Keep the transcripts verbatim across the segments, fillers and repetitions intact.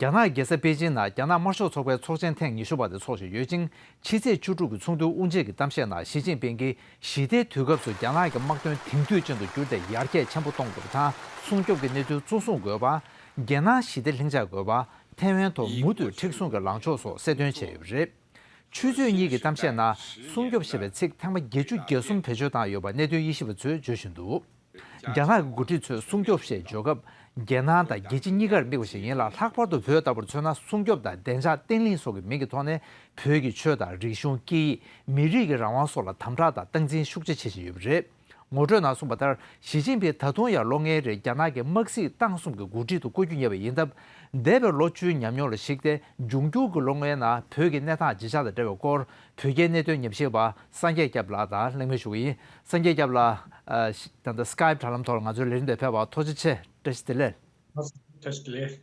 རྒྱ་ནག་རྒྱལ་ས་པེ་ཅིན་ནང་རྒྱ་ནག་དམར་ཤོག་ཚོགས་པའི་ཚོགས་ཆེན་ཐེངས་ཉི་ཤུ་པ་དེ་ཚོགས་བཞིན་ཡོད་ཅིང་། ཕྱི་ཚེས་བཅུ་དྲུག་གི་ཚོགས་འདུའི་དབུ་འབྱེད་ཀྱི་གཏམ་བཤད་ནང་ཞི་ཅིན་ཕིང་གིས་ཞི་བདེའི་དུས་སྐབས་སུ་རྒྱ་ནག་གི་དམག་དོན་དེང་དུས་ཅན་དུ་བསྒྱུར་ཏེ་ཡར་རྒྱས་ཆེན་པོ་གཏོང་དགོས་པ་དང་། སྲུང་སྐྱོབ་ཀྱི་གནད་དོན་གཙོ་བཟུང་དགོས་པ། རྒྱལ་ནང་ཞི་བདེ་ལྷིང་འཇགས་དགོས་པ། ཐའེ་ཝན་ཐོག་མུ་མཐུད་མཁྲེགས་བཟུང་གི་ལངས་ཕྱོགས་སོགས་གསལ་སྟོན་བྱས་ཡོད་པ་རེད། ཆུ་ཚོད་གཉིས་ཀྱི་གཏམ་བཤད་ནང་སྲུང་སྐྱོབ་ཞེས་པའི་ཚིག་ཐེངས་མ་བརྒྱད་ཅུ་གྱ་གསུམ་བེད་སྤྱོད་བཏང་ཡོད་པ་གནད་དོན་དབྱེ་ཞིབ་པ་ཚོས་བརྗོད་བཞིན་འདུག་རྒྱ་ནག་གི་འགོ་ཁྲིད་ཚོས་སྲུང་སྐྱོབ་ཞེས་བརྗོད་སྐབས། རྒྱལ་ནང་དང་རྒྱལ་སྤྱི་གཉིས་ཀར་དམིགས་པ་ཞིག་ཡིན་ལ། ལྷག་པར་དུ་བོད་ལྟ་བུར་མཚོན་ན། སྲུང་སྐྱོབ་དང་བདེ་འཇགས་བརྟན་ལྷིང་སོགས་ཀྱི་མིང་གི་ཐོག་ནས། བོད་ཀྱི་ཆོས་དང་རིག་གཞུང་། སྐད་ཡིག་མི་རིགས་ཀྱི་རང་དབང་སོགས་ལ་དམ་དྲག་དང་སྟངས་འཛིན་ཤུགས་ཆེ་བྱེད་བཞིན་ཡོད་པ་རེད། ངོ་སྤྲོད་ནང་གསུངས་པ་ལྟར། ཞི་ཅིན་ཕིང་ད་དུང་ཡང་ལོ་ལྔའི་རིང་རྒྱ་ནག་གི་དམག་སྲིད་ཏང་གསུམ་གྱི་འགོ་ཁྲིད་དུ་བསྐོ་རྒྱུ་ངེས་པ་ཡིན་སྟབས། འདས་པའི་ལོ་བཅུའི་ཉམས་མྱོང་ལ་གཞིགས་ཏེ། འབྱུང་འགྱུར་གྱི་ལོ་ལྔའི་ནང་བོད་ཀྱི་གནས་སྟངས་ཇི་ཆགས་དང་འབྲེལ་བའི་སྐོར། བོད་རྒྱའི་གནད་དོན་ཉམས་ཞིབ་པ་སངས་རྒྱས་སྐྱབས་ལགས་དང་གླེང་མོལ་ཞུ་གི་ཡིན། སངས་རྒྱས་སྐྱབས་ལགས། ཨ། ད་ལྟ་Skype་དྲ་ལམ་ཐོག་ལ་ང་ཚོའི་ལས་རིམ་དེ་ཕེབས་པར་ཐུགས་རྗེ་ཆེ། བཀྲ་ཤིས་བདེ་ལེགས། བཀྲ་ཤིས་བདེ་ལེགས།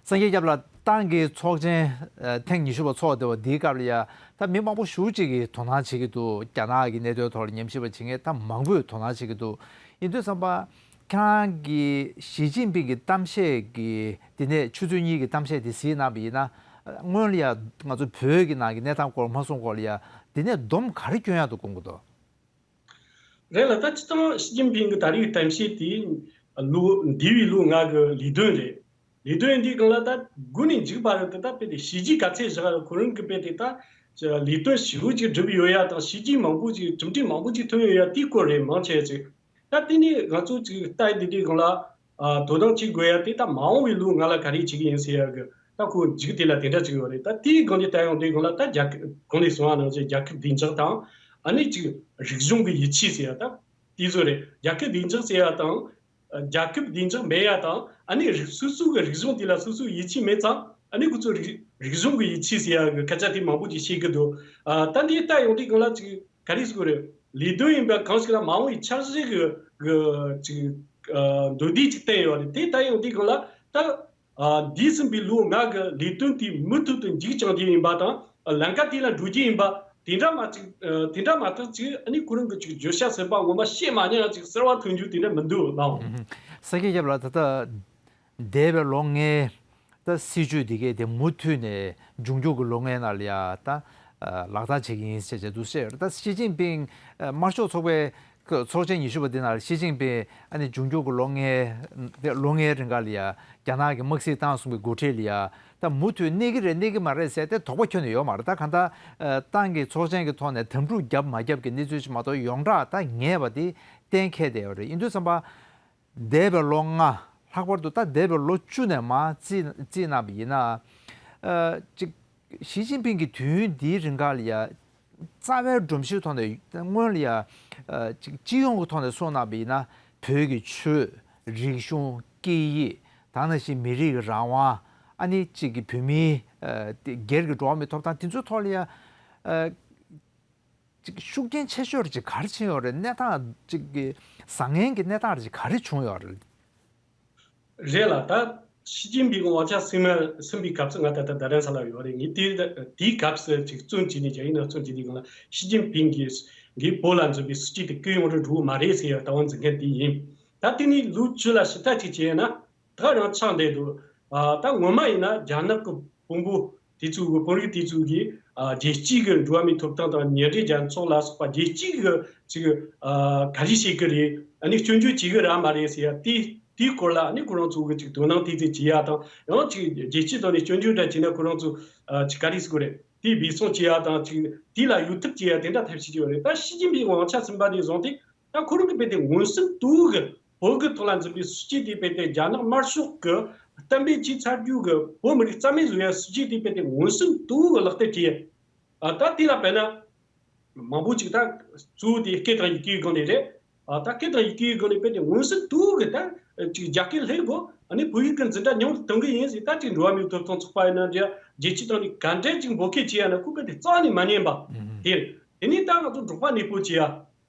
སངས་རྒྱས་སྐྱབས་ལགས། ཏང་གི་ཚོགས་ཆེན་ཨ་ཐེངས་ཉི་ཤུ་པ་ཚོགས་བསྡད་པ་འདིའི་སྐབས་ལ་ཡ། ད་མི་མང་པོ་ཞེ་པོ་ཅིག་གིས་དོ་སྣང་བྱེད་ཀྱི་འདུག་རྒྱ་ནག་གི་གནད་དོན་ཐོག་ལ་ཉམས་ཞིབ་པ་བྱེད་མཁན་ད་མང་པོས་དོ་སྣང་བྱེད་ཀྱི་འདུག་ཡིན་དུས་ཙམ་པ། ཁྱེད་རང་གིས་ཞི་ཅིན་ཕིང་གི་གཏམ་བཤད་ཀྱི་དེ་ནས་ཆུ་ཚོད་གཉིས་ཀྱི་གཏམ་བཤད་དེ་གཟིགས་གནང་བ་ཡིན་ན། སྔོན་ལ་ཡ་ང་ཚོ་བོད་ཀྱི་ནང་གི་གནས་སྟངས་སྐོར་མ་གསུངས་སྐོར་ལ་ཡ། དེ་ནས་སྡོམ་ག་རེ་སྐྱོན་ཡག་འདུག་དགོངས་ཀྱི་འདུག་རེད་ལ། ད་སྤྱིར་བཏང་ཞི་ཅིན་ཕིང་གི་ད་རེས་གཏམ་བཤད་དེ་ལོ། འདས་པའི་ལོ་ལྔ་གི་ལས་དོན་རེད། ལས་དོན་འདིའི་སྒང་ལ་ད་འགོ་ནས་མཇུག་བར་དུ་ད་དཔེ་དེ་བྱས་རྗེས་ག་ཚད་བཞག་ཁོ་རང་གི་དཔེ་དེ་ད་ལས་དོན་ཞེ་པོ་ཅིག་བསྒྲུབས་ཡོད་ཡ་དང་། བྱས་རྗེས་མང་པོ་ཅིག་གྲུབ་འབྲས་མང་པོ་ཅིག་ཐོན་ཡོད་ཡ་དེའི་སྐོར་རེད། མང་ཆེ་ཅིག་ད་དེ་ནས་ང་ཚོ་ཅིག་ལྟ་ཡི་འདི་འདྲའི་སྒང་ལ། ཨ། དོ་སྣང་བྱེད་དགོས་ཡ་དེ་ད་མ་འོངས་པའི་ལོ་ལྔ་ལ་ག་རེ་བྱེད་ཀྱི་ཡིན་ཟེར་ཡ་གི་ད་ཁོ་མཇུག་དེ་ལ་དེ་འདྲ་ཅིག་ཡོད་རེད། ད་དེའི་སྒང་ནས་ལྟ་ཡོང་དུས་སྒང་ལ་ད་རྒྱལ་ཁབ་གོང་ནས་གསུངས་པ་ནང་བཞིན་རྒྱལ་ཁབ་བདེ་འཇགས་དང་། ཨ་ནི་ཅིག་རིག་གཞུང་གི་ཡིད་ཆེས་ཟེར་ཡ་ད་དེ་ཚོ་རེད། རྒྱལ་ཁབ་བདེ་འཇགས་ཟེར་ཡ་དང་། རྒྱལ་ཁབ་བདེ་འཇགས་མེད་ཡ་དང་། ཨ་ནི་རིག་སོ་སོ་གི་རིག་གཞུང་དེ་ལ་སོ་སོ་ཡིད་ཆེས་མེད་ཙང་། ཨ་ནི་ཁོ་ཚོ་རིག་རིག་གཞུང་གི་ཡིད་ཆེས་ཟེར་ཡ་གི་སྐད་ཆ་དེ་མང་པོ་ཅིག་བཤད་གི་འདུག་ཨ། ད་འདི་ལྟ་ཡོང་དུས་སྒང་ལ་ཅིག་ག་རེ་ཟེར་དགོས་རེད། ལས་དོན་ཡིན་པ་གང་ཞིག་ལ་མ་འོངས་པའི་འཆར་གཞི་གི་གི་ཅིག་ཨ། མདོར་བསྡུས་ཅིག་བསྟན་ཡོད་རེད། དེ་ལྟ་ཡོང་དུས་སྒང་ལ་ད། ཨ། འདས་ཟིན་པའི་ལོ་ལྔ་གི་ལས་དོན་དེ་མུ་མཐུད་དུ་མཇུག་བསྐྱང་རྒྱུ་ཡིན་པ་དང་། ལམ་ཁ་དེ་ལ་འགྲོ་རྒྱུ་ཡིན་པ། དེ་འདྲ་མ་ཅིག་ཨ། དེ་འདྲ་མ་གཏོགས་ཅིག་ཨ་ནི་ཁོ་རང་གི་ཅིག་བརྗོད་བྱ་ཟེར་བ་ངོ་མ་བཤད་མ་མྱོང་ཡ་ཅིག་གསར་བ་ཐོན་རྒྱུ་དེ་འདྲ་མི་འདུག་ལགས། ཨུམ། སངས་རྒྱས་སྐྱབས་ལགས། ད་ལྟ་འདས་པའི་ལོ་ལྔའི་ད་སྲིད་བྱུས་འདི་གས་དེ་མུ་མཐུད་ནས་འབྱུང་འགྱུར་གྱི་ལོ་ལྔའི་ནང་ལ་ཡ་ད་ལག་བསྟར་བྱེད་ཀྱི་ཡིན་ཟེར་བྱས་འདུག་བཤད་ཡོད་རེད། ད་ཞི་ཅིན་ཕིང་དམར་ཤོག་ཚོགས་པའི་ཚོགས་ཆེན་ཉི་ཤུ་པ་འདི་ནང་ཞི་ཅིན་ཕིང་ཨ་ནི་འབྱུང་འགྱུར་གྱི་ལོ་ལྔའི་ལོ་ལྔའི་རིང་ག་ལ་ཡ་རྒྱ་ནག་གི་དམག་སྲིད་ཏང་གསུམ་གྱི་འགོ་ཁྲིད་ལ་ཡ་ད་མུ་མཐུད་གནས་ཀྱི་རེད་གནས་ཀྱི་མ་རེད་ཟེར་ཏེ་དོགས་པ་ཁྱོན་ནས་ཡོད་མ་རེད། ད་གང་ལྟར་ཏང་གི་ཚོགས་ཆེན་གྱི་ཐོག་ནས་དམ་ཕྲུག་བརྒྱབ་མ་བརྒྱབ་ཀྱི་གནས་ཚུལ་ཞིག་མ་གཏོགས་ཡོངས་གྲགས་ད་ངེས་པ་དེ་གཏན་འཁེལ་བསྡད་ཡོད་རེད། ཡིན་དུས་ཙམ་པ། འདས་པའི་ལོ་ལྔ། ལྷག་པར་དུ་ད་འདས་པའི་ལོ་བཅུ་ནས་མར་རྩིས་རྩིས་གནང་བ་ཡིན་ན། ཨ། ཅིག་ཞི་ཅིན་ཕིང་གིས་དུས་ཡུན་འདིའི་རིང་ག་ལ་ཡ། རྩ་བའི་སྒྲོམ་གཞིའི་ཐོག་ནས་སྔོན་ལ་ཡ། ཨ། ཅིག་སྤྱི་ཡོངས་ཀྱི་ཐོག་ནས་གསུངས་གནང་བ་ཡིན་ན། བོད་ཀྱི་ཆོས། རིག་གཞུང་། སྐད་ཡིག་དེ་ནང་བཞིན་མི་རིགས་ཀྱི་རང་དབང་། ཨ་ནི་ཅིག་གི་བོད་མིའི། ཨ། སྒེར་གྱི་འགྲོ་བ་མིའི་ཐོབ་ཐང་དེ་ཚོའི་ཐོག་ལ་ཡ། ཨ། ཅིག་ཤུགས་རྐྱེན་ཆེ་ཤོས་ཅིག་ག་རེ་ཕྱིན་ཡོད་རེད། གནས་སྟངས་ཅིག་གི་བཟང་ངན་གྱི་གནས་སྟངས་ཅིག་ག་རེ་བྱུང་ཡོད་རེད། རེད་ལ། ད་ཞི་ཅིན་ཕིང་གི་དབང་ཆ་ཟིན་མ་ཟིན་པའི་སྐབས་སུ་ང་ད་ལྟ་རྡ་རམ་ས་ལ་ཡོད་རེད། ངས་དེ་དེའི་སྐབས་སུ་ཅིག་བཙོན་བྱས་ནས་རྒྱ་ཡིག་ནང་བཙོན་བྱས་དུས་སྒང་ལ་ཞི་ཅིན་ཕིང་གིས་གིས་བོད་ལ་འཛིན་པའི་སྲིད་ཇུས་དེ་བསྐྱོན་ཡོང་རུ་འགྲོ་གི་མ་རེད་ཟེར་ཡ་རྩ་བ་འཛིན་མཁན་དེ་ཡིན། ད་དེ་ནས་ལོ་བཅུ་ལ་ཕྱིར་ལྟ་ཅིག་བྱས་ན། ད་རང་ཆགས་བསྡད་འདུག་ཨ། ད་སྔོན་མ་ཡིན་ན་རྒྱ་ནག་གི་དཔོན་པོ་དེ་ཚོ་གི་དཔོན་རིགས་དེ་ཚོ་གིས། ཨ། རྒྱལ་སྤྱིའི་གི་འགྲོ་བ་མིའི་ཐོབ་ཐང་དང་མཉམ་འབྲེལ་རྒྱལ་ཚོགས་ལ་སོགས་པ་རྒྱལ་སྤྱིའི་གི་ཅིག་ཨ། ག་རེ་བྱེད་གི་རེད། ཨ་ནི་སྐྱོན་བརྗོད་བྱེད་གི་རེད་མ་རེད་ཟེར་ཡ་དེ་དེའི་སྐོར་ལ་ཨ་ནི་ཁོ་རང་ཚོ་གི་ཅིག་དོ་སྣང་ཏོག་ཙམ་བྱེད་ཡ་དང་། ཡང་ཅིག་རྒྱལ་སྤྱིའི་ཐོག་ནས་སྐྱོན་བརྗོད་འདྲ་བྱས་ན་ཁོ་རང་ཚོ། ཨ། ཅིག་ག་རེ་ཟེར་དགོས་རེད། དེ་འབད་བརྩོན་བྱེད་ཡ་དང་། ཅིག་དེ་ལ་གཡོལ་ཐབས་བྱེད་ཡ་དེ་འདྲ་ཐབས་ཤེས་ཅིག་ཡོད་རེད། ད་ཞི་ཅིན་ཕིང་དབང་ཆ་ཟིན་པ་ནས་བཟུང་སྟེ། ད་ཁོ་རང་གི་དཔེ་དེ་མངོན་སུམ་དུ་གི་བོད་ཀྱི་ཐོག་ལ་འཛིན་པའི་སྲིད་ཇུས་དེ་དཔེ་དེ་རྒྱ་ནག་དམར་ཤོག་གི་གཏན་འབེབས་བྱས་ཚར་རྒྱུ་གི་བོད་མི་རིགས་རྩ་མེད་བཟོ་ཡ་སྲིད་ཇུས་དེ་དཔེ་དེ་མངོན་སུམ་དུ་གི་ལག་བསྟར་བྱས། ཨ། ད་དེ་ལ་དཔེར་ན་མང་པོ་ཅིག་ད་གཙོ་བོ་དེ་སྐད་དང་ཡི་གེའི་སྒང་ནས་རེད། ཨ། ད་སྐད་དང་ཡི་གེའི་སྒང་ནས་དཔེ་དེ་མངོན་སུམ་དུ་གི་ད་ཅིག་རྒྱ་སྐད་སླེབས་དགོས། ཨ་ནི་བོད་ཡིག་གི་འཛིན་གྲྭ་ཉུང་དུ་གཏོང་གི་ཡིན་ཟེར། ད་ཅིག་འགྲོ་བ་མིའི་ཐོབ་ཐང་ཚོགས་པ་ཡིན་ན་འདྲ། རྒྱལ་སྤྱིའི་ཐོག་ནས་ག་འདྲ་ཅིག་འབོད་སྐད་བྱེད་ཡ་ན་ཁོ་དཔེ་དེ་རྩ་བ་ནས་མ་ཉན་པ། ཨུ་ཧུ། དེ་རེད། དེ་ནས་ད་ང་ཚོ་འབྲོག་པ་གནས་སྤོ་བྱེད་ཡ།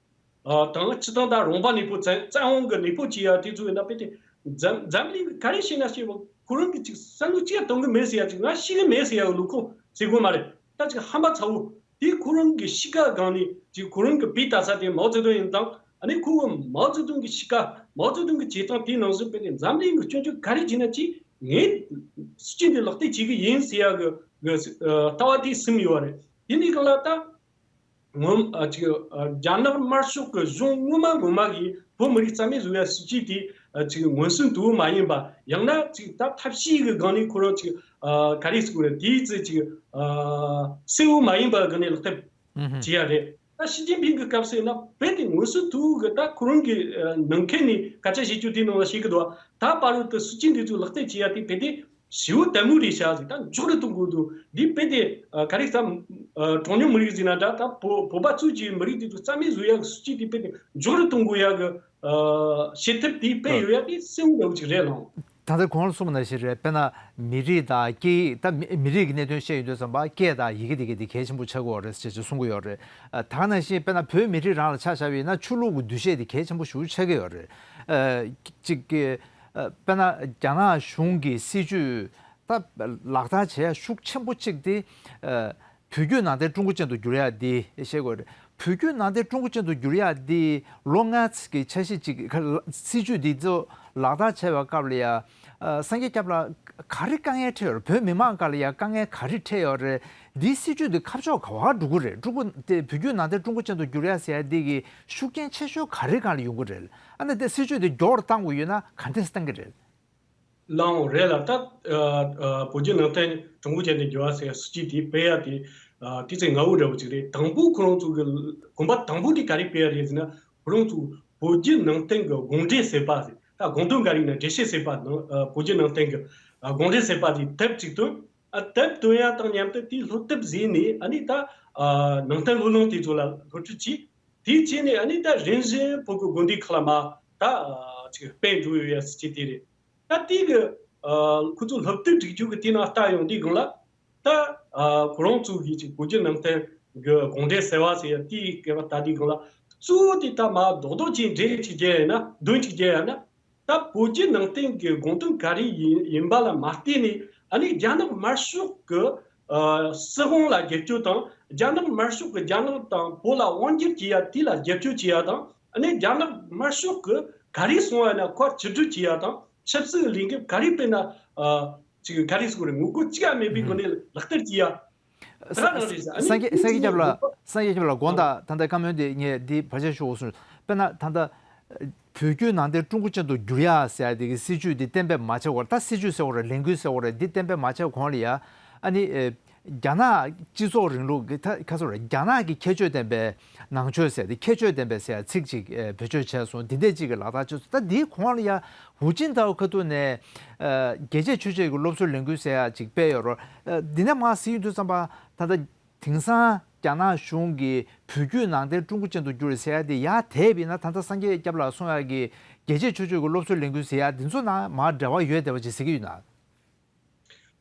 ཨ། དང་སྤྱིར་བཏང་ད་རོང་པ་གནས་སྤོ་བཙན་བཙན་དབང་གི་གནས་སྤོ་བྱེད་ཡ་དེ་ཚོ་ཡིན་ན་དཔེ་དེ་འཛམ་འཛམ་གླིང་གི་ག་རེ་བཤད་ན་བཤད་པ་ཁོ་རང་གི་ཅིག་བསམ་བློ་ཅི་ཡང་གཏོང་གི་མེད་ཟེར་ཡ། ཅིག་ང་ཤེས་གི་མེད་ཟེར་ཡ་གི་ལུགས་ཁོ་ཟེར་དགོས་མ་རེད། ད་ཅིག་ཧམ་པ་ཚ་བོ་དེ་ཁོ་རང་གི་གཤིས་ཀ་སྒང་ནས་ཅིག་ཁོ་རང་གི་བུ་ད་ས་དེ་མའོ་ཙེ་ཏུང་ཡིན་དང་། ཨ་ནི་ཁོ་གི་མའོ་ཙེ་ཏུང་གི་གཤིས་ཀ། མའོ་ཙེ་ཏུང་གི་བྱེད་སྟངས་དེ་ནང་བཞིན་དཔེ་དེ་འཛམ་གླིང་གི་སྐྱོན་བརྗོད་ག་རེ་བྱས་ན་ཅིག་ ངས་སྲིད་ཇུས་འདི་ལག་བསྟར་བྱེད་ཀྱི་ཡིན་ཟེར་ཡ་གི་གི་ཨ་ལྟ་བ་དེ་ཟིན་ཡོད་རེད། དེ་ནས་གང་ལ་ད་ངོ་ཨ་ཅིག་ཨ་རྒྱ་ནག་དམར་ཤོག་གི་གཞུང་ངོ་མ་ངོ་མ་གིས་བོད་མི་རིགས་རྩ་མེད་བཟོ་ཡ་སྲིད་ཇུས་དེ་ཨ་ཅིག་མངོན་སུམ་དུ་མ་ཡིན་པ། ཡང་ན་ཅིག་ད་ཐབས་ཤེས་ཀྱི་སྒང་ནས་ཁོ་རང་ཅིག་ཨ་ག་རེ་ཟེར་དགོས་རེད། དེའི་ཚེ་ཅིག་ཨ་གསལ་བོ་མ་ཡིན་པ་སྒང་ནས་ལག་བསྟར་ཨུ་ཧུམ། བྱེད་ཡ་རེད། ད་ཞི་ཅིན་ཕིང་གི་སྐབས་སུ་ཡིན་ན་རྦད་དེ་མངོན་སུམ་དུ་གི་ད་ཁོ་རང་གི་ཨ་ནང་ཁུལ་ནས་སྐད་ཆ་བཤད་རྒྱུ་དེ་ནང་ལ་བཤད་གི་འདུག་ད་བར་དུ་སྲིད་ཇུས་འདི་ཚོ་ལག་བསྟར་བྱེད་ཡ་དེ་རྦད་དེ་ཞེ་པོ་དལ་མོ་རེད་ཤག་ཟེར། ད་མགྱོགས་རུ་གཏོང་དགོས་འདུག་འདི་རྦད་དེ་ཨ་ག་རེ་ཟེར། ཨ་གྲངས་ཉུང་མི་རིགས་ཟེར་ན་འདྲ། ད་བོད་བོད་པ་ཚོ་གི་མི་རིགས་འདི་ཚོ་རྩ་མེད་བཟོ་ཡ་གི་སྲིད་ཇུས་འདི་རྦད་དེ་མགྱོགས་རུ་གཏོང་དགོས་ཡ་གི་ཨ་བྱེད་ཐབས་དེ་སྤེལ་ཡོད་ཡ་དེ་གསལ་བོ་འདྲ་བོ་ཅིག་རེད་ལགས། ད་ལྟ་གོང་ལ་གསུངས་པ་ནང་བཞིན་རེད། དཔེར་ན་མི་རིགས་དང་སྐད་ཡིག་ད་མི་མི་རིགས་ཀྱི་གནད་དོན་བཤད་ཡོང་དུས་ཙམ་པ་སྐད་དང་ཡི་གེ་དེ་ག་དེ་གལ་ཆེན་པོ་ཆགས་ཀྱི་ཡོད་རེད་ཅེས་ཅེས་གསུང་གི་ཡོད་རེད། ཨ་ད་ག་ནང་བཞིན་དཔེར་ན་བོད་མི་རིགས་རང་ལ་ཆ་བཞག་པ་ཡིན་ན་ཆོས་ལུགས་ཀྱི་འདུ་ཤེས་དེ་གལ་ཆེན་པོ་ཞེ་པོ་ཆགས་ཀྱི་ཡོད་རེད། ཨ་གཅིག་གི་ཨ་དཔེར་ན་རྒྱ་ནག་གཞུང་གི་སྲིད་ཇུས་ད་ལག་བསྟར་བྱེད་ཡ་ཤུགས་ཆེན་པོ་གཅིག་དེ་ཨ་བོད་བརྒྱུད་ནང་བསྟན་ཀྲུང་གོ་ཅན་དུ་བསྒྱུར་ཡ་དེ་བཤད་དགོས་རེད། བོད་བརྒྱུད་ནང་བསྟན་ཀྲུང་གོ་ཅན་དུ་བསྒྱུར་ཡ་དེ་ལོ་ལྔ་ཙམ་གྱི་འཆར་གཞི་གཅིག་གི་སྲིད་ཇུས་འདི་ཚོ་ལག་བསྟར་བྱས་པའི་སྐབས་ལ་ཡ་ཨ་སངས་རྒྱས་སྐྱབས་ལགས་ག་རེ་དཀའ་ངལ་འཕྲད་ཡོད་རེད། བོད་མི་མང་སྒང་ལ་ཡ་དཀའ་ངལ་ག་རེ་འཕྲད་ཡོད་རེད། འདིའི་སྲིད་ཇུས་འདི་ཁ་ཕྱོགས་ག་པར་འགྲོ་གི་རེད། ཀྲུང་གོ་དེ་བོད་བརྒྱུད་ནང་བསྟན་ཀྲུང་གོ་ཅན་དུ་བསྒྱུར་ཡ་ཟེར་ཡ་འདི་གི་ཤུགས་རྐྱེན་ཆེ་ཤོས་ག་རེ་སྒང་ལ་ཡོང་གི་རེད། ཨ་ནི་དེ་སྲིད་ཇུས་འདི་མགྱོགས་རུ་གཏང་དགོས་ཡོད་ན་ག་འདྲས་གཏང་གི་རེད། ལགས་འོང་རེད་ལ། ད་ཨ་ཨ་བོད་བརྒྱུད་ནང་བསྟན་ཀྲུང་གོ་ཅན་དུ་འགྱུར་བ་ཟེར་སྲིད་ཇུས་དེ་སྤེལ་ཡ་དེ་ཨ་དེ་ཚོ་ངའི་འདྲ་བོ་ཅིག་རེད། དང་པོ་ཁོ་རང་ཚོ་གི་གོམ་པ་དང་པོ་དེ་ག་རེ་སྤོས་ཡ་རེད་ཟེར་ན། ཁོ་རང་ཚོ་བོད་བརྒྱུད་ནང་བསྟན་གྱི་དགོངས་འགྲེལ་ཟེར་པ་ཟེར། ད་དགོངས་དོན་ག་རེ་ཡིན་ན་འགྲེལ་བཤད་ཟེར་པ་ནང་ཨ་བོད་བརྒྱུད་ནང་བསྟན་གྱི་ཨ་དགོངས་འགྲེལ་ཟེར་པ་དེ་དེབ་ཅིག་བཏོན། ཨ་དེབ་བཏོན་ཡ་དང་མཉམ་དུ་དེའི་སློབ་དེབ་ཟེར་ནས་ཨ་ནི་ད་ཨ་ནང་བསྟན་སློབ་གླིང་དེ་ཚོ་ལ་སློབ་ཁྲིད་བྱས། དེའི་རྗེས་ནས་ཨ་ནི་ད་རིམ་བཞིན་བོད་ཀྱི་དགོན་སྡེ་ཁག་ལ་མར་ད་ཨ་ཅིག་སྤེལ་འགྲོ་ཡོད་ཡ་སྲིད་ཇུས་དེ་རེད། ད་དེ་གི་ཨ་ཁོ་ཚོ་སློབ་དེབ་སྒྲིག་རྒྱུ་གི་དེ་ནང་ལྟ་ཡོང་དུས་སྒང་ལ། ད་ཨ་ཁོ་རང་ཚོ་གིས་ཅིག་བོད་བརྒྱུད་ནང་བསྟན་གི་དགོངས་འགྲེལ་ཟེར་བ་ཟེར་ཡ་དེའི་སྐད་པ་ལྟ་དུས་སྒང་ལ། གཙོ་བོ་དེ་ད་མར་རྡོག་རྡོག་ཅིག་འགྲེལ་ཅིག་རྒྱག་ཡ་ན། འདོན་ཅིག་རྒྱག་ཡ་ན། ད་བོད་བརྒྱུད་ནང་བསྟན་གྱི་དགོངས་དོན་ག་རེ་ཡིན་ཡིན་པ་ལ་མ་བལྟས་ནས་ཨ་ནི་རྒྱ་ནག་དམར་ཤོག་གི་ཨ་སྲིད་དབང་ལ་རྒྱབ་སྐྱོར་དང་། རྒྱ་ནག་དམར་ཤོག་གི་རྒྱ་ནག་དང་བོད་ལ་དབང་སྒྱུར་བྱེད་ཡ་དེ་ལ་རྒྱབ་སྐྱོར་བྱེད་ཡ་དང་། ཨ་ནི་རྒྱ་ནག་དམར་ཤོག་གི་ག་རེ་གསུང་བ་ཡིན་ན་ཁོ་བཅིངས་འགྲོལ་བྱེད་ཡ་དང་། ཆབ་སྲིད་ཀྱི་ལས་འགུལ་ག་རེ་སྤེལ་ན་ཨ་ཅིག་ག་རེ་ཟེར་དགོས་རེད། ངོ་རྒོལ་གཅིག་ཡང་མེད་པའི་སྒོ་ནས་ལག་བསྟར་བྱེད་ཡ། ས་ས་སངས་རྒྱས་སངས་རྒྱས་སྐྱབས་ལགས། སངས་རྒྱས་སྐྱབས་ལགས། དགོངས་དག་ད་ལྟ་བཀའ་མོལ་འདི་ངས་འདི་བར་ཆད་ཞུ་དགོས་སོང་། དཔེར་ན་ད་ལྟ་བོད་བརྒྱུད་ནང་བསྟན་ཀྲུང་གོ་ཅན་དུ་བསྒྱུར་ཡ་ཟེར་ཡ་དེ་གི་སྲིད་ཇུས་འདི་གཏན་འབེབས་མ་བྱས་བར། ད་སྲིད་ཇུས་ཟེར་བ་རེད། ལས་འགུལ་ཟེར་བ་རེད། འདི་གཏན་འབེབས་མ་བྱས་གོང་ལ་ཡ་ཨ་ནི་ཨེ་རྒྱ་ནག་སྤྱི་ཚོགས་རིང་ལུགས་ཀྱི་ད་ག་ཚོད་རེད། རྒྱ་ནག་གི་ཁྱད་ཆོས་ལྡན་པའི་ནང་ཆོས་ཟེར་ཏེ། ཁྱད་ཆོས་ལྡན་པའི་ཟེར་ཡ་ཚིག་ཅིག་ཨེ་བེད་སྤྱོད་བྱས་སོང་། འདི་འདྲས་ཅིག་གི་ལག་བསྟར་བྱས་སོང་། ད་འདིའི་གོང་ལ་ཡ་ཧུའུ་ཅིན་ཐའོ་ཁ་ཐུག་ནས་ཨ་རྒྱལ་གཅེས་ཆོས་གཅེས་ཀྱི་སློབ་གསོའི་ལས་འགུལ་ཟེར་ཡ་ཅིག་སྤེལ་ཡོད་རེད། ཨ་འདི་ནས་མར་གཟིགས་ཡོང་དུས་ཙམ་པ་ད་ལྟ་དེང་སང་རྒྱ་ནག་གཞུང་གིས་བོད་བརྒྱུད་ནང་བསྟན་ཀྲུང་གོ་ཅན་དུ་བསྒྱུར་ཟེར་ཡ་དེ་ཡར་དེད་པ་ཡིན་ན། ད་ལྟ་སངས་རྒྱས་སྐྱབས་ལགས་གསུང་ཡ་གི་རྒྱལ་གཅེས་ཆོས་གཅེས་ཀྱི་སློབ་གསོའི་ལས་འགུལ་ཟེར་ཡ་འདི་ཚོ་ནང་མར་འབྲེལ་བ་ཡོད་བསྡད་པ་ཅིག་གཟིགས་ཀྱི་ཡོད་ན།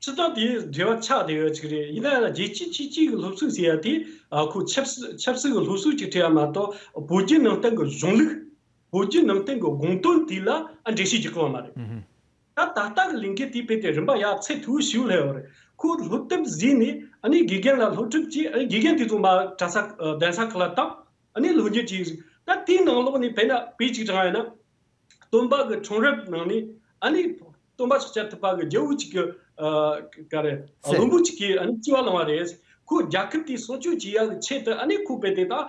སྤྱིར་བཏང་དེའི་འབྲེལ་བ་ཆགས་བསྡད་ཡོད་ཅིག་རེད། ཡིན་ན་ཡང་རྒྱལ་གཅེས་ཆོས་གཅེས་ཀྱི་སློབ་གསོ་ཟེར་ཡ་དེ་ཨ་ཁོ་ཆབ་སྲིད་ཆབ་སྲིད་ཀྱི་སློབ་གསོ་ཅིག་ཁྲིད་ཡ་མ་གཏོགས། བོད་བརྒྱུད་ནང་བསྟན་གྱི་གཞུང་ལུགས། བོད་བརྒྱུད་ནང་བསྟན་གྱི་དགོངས་དོན་དེ་ལ་ཨ་འགྲེལ་བཤད་རྒྱག་གི་ཡོད་མ་རེད། ཨུ་ཧུམ། ད་ད་ལྟ་གི་ལས་འགུལ་དེ་དཔེ་དེ་རིམ་པ་ཡར་ཚད་མཐོ་བོ་ཞིག་སླེབས་ཡོད་རེད། ཁོ་སློབ་དེབ་བཟོས་ནས་ཨ་ནི་དགེ་རྒན་ལ་སློབ་ཁྲིད་བྱས། ཨ་ནི་དགེ་རྒན་དེ་ཚོ་མར་གྲྭ་ས་ཨ་གདན་ས་ཁག་ལ་བཏང་། ཨ་ནི་སློབ་གཉེར་བྱས། ད་དེའི་ནང་ལོགས་ནས་དཔེར་ན་དཔེ་གཅིག་དྲངས་ཡིན་ན། སྟོན་པ་གི་འཁྲུངས་རབས་ནང་ནས་ཨ་ནི་སྟོན་པ་ཤཱཀྱ་ཐུབ་པ་གི་རྒྱལ་པོ་གཅིག་གི་ཨ་ག་རེ་ཨ་སྲས། བློན་པོ་གཅིག་གིས་ཨ་ནི་སྐྱེ་བ་བླངས་པ་རེད། ཁོ་རྒྱལ་ཁབ་དེ་སྲུང་སྐྱོབ་བྱེད་ཡག་གི་ཆེད་དུ་ཨ་ནི་ཁོ་དཔེ་དེ་ད་ཨ་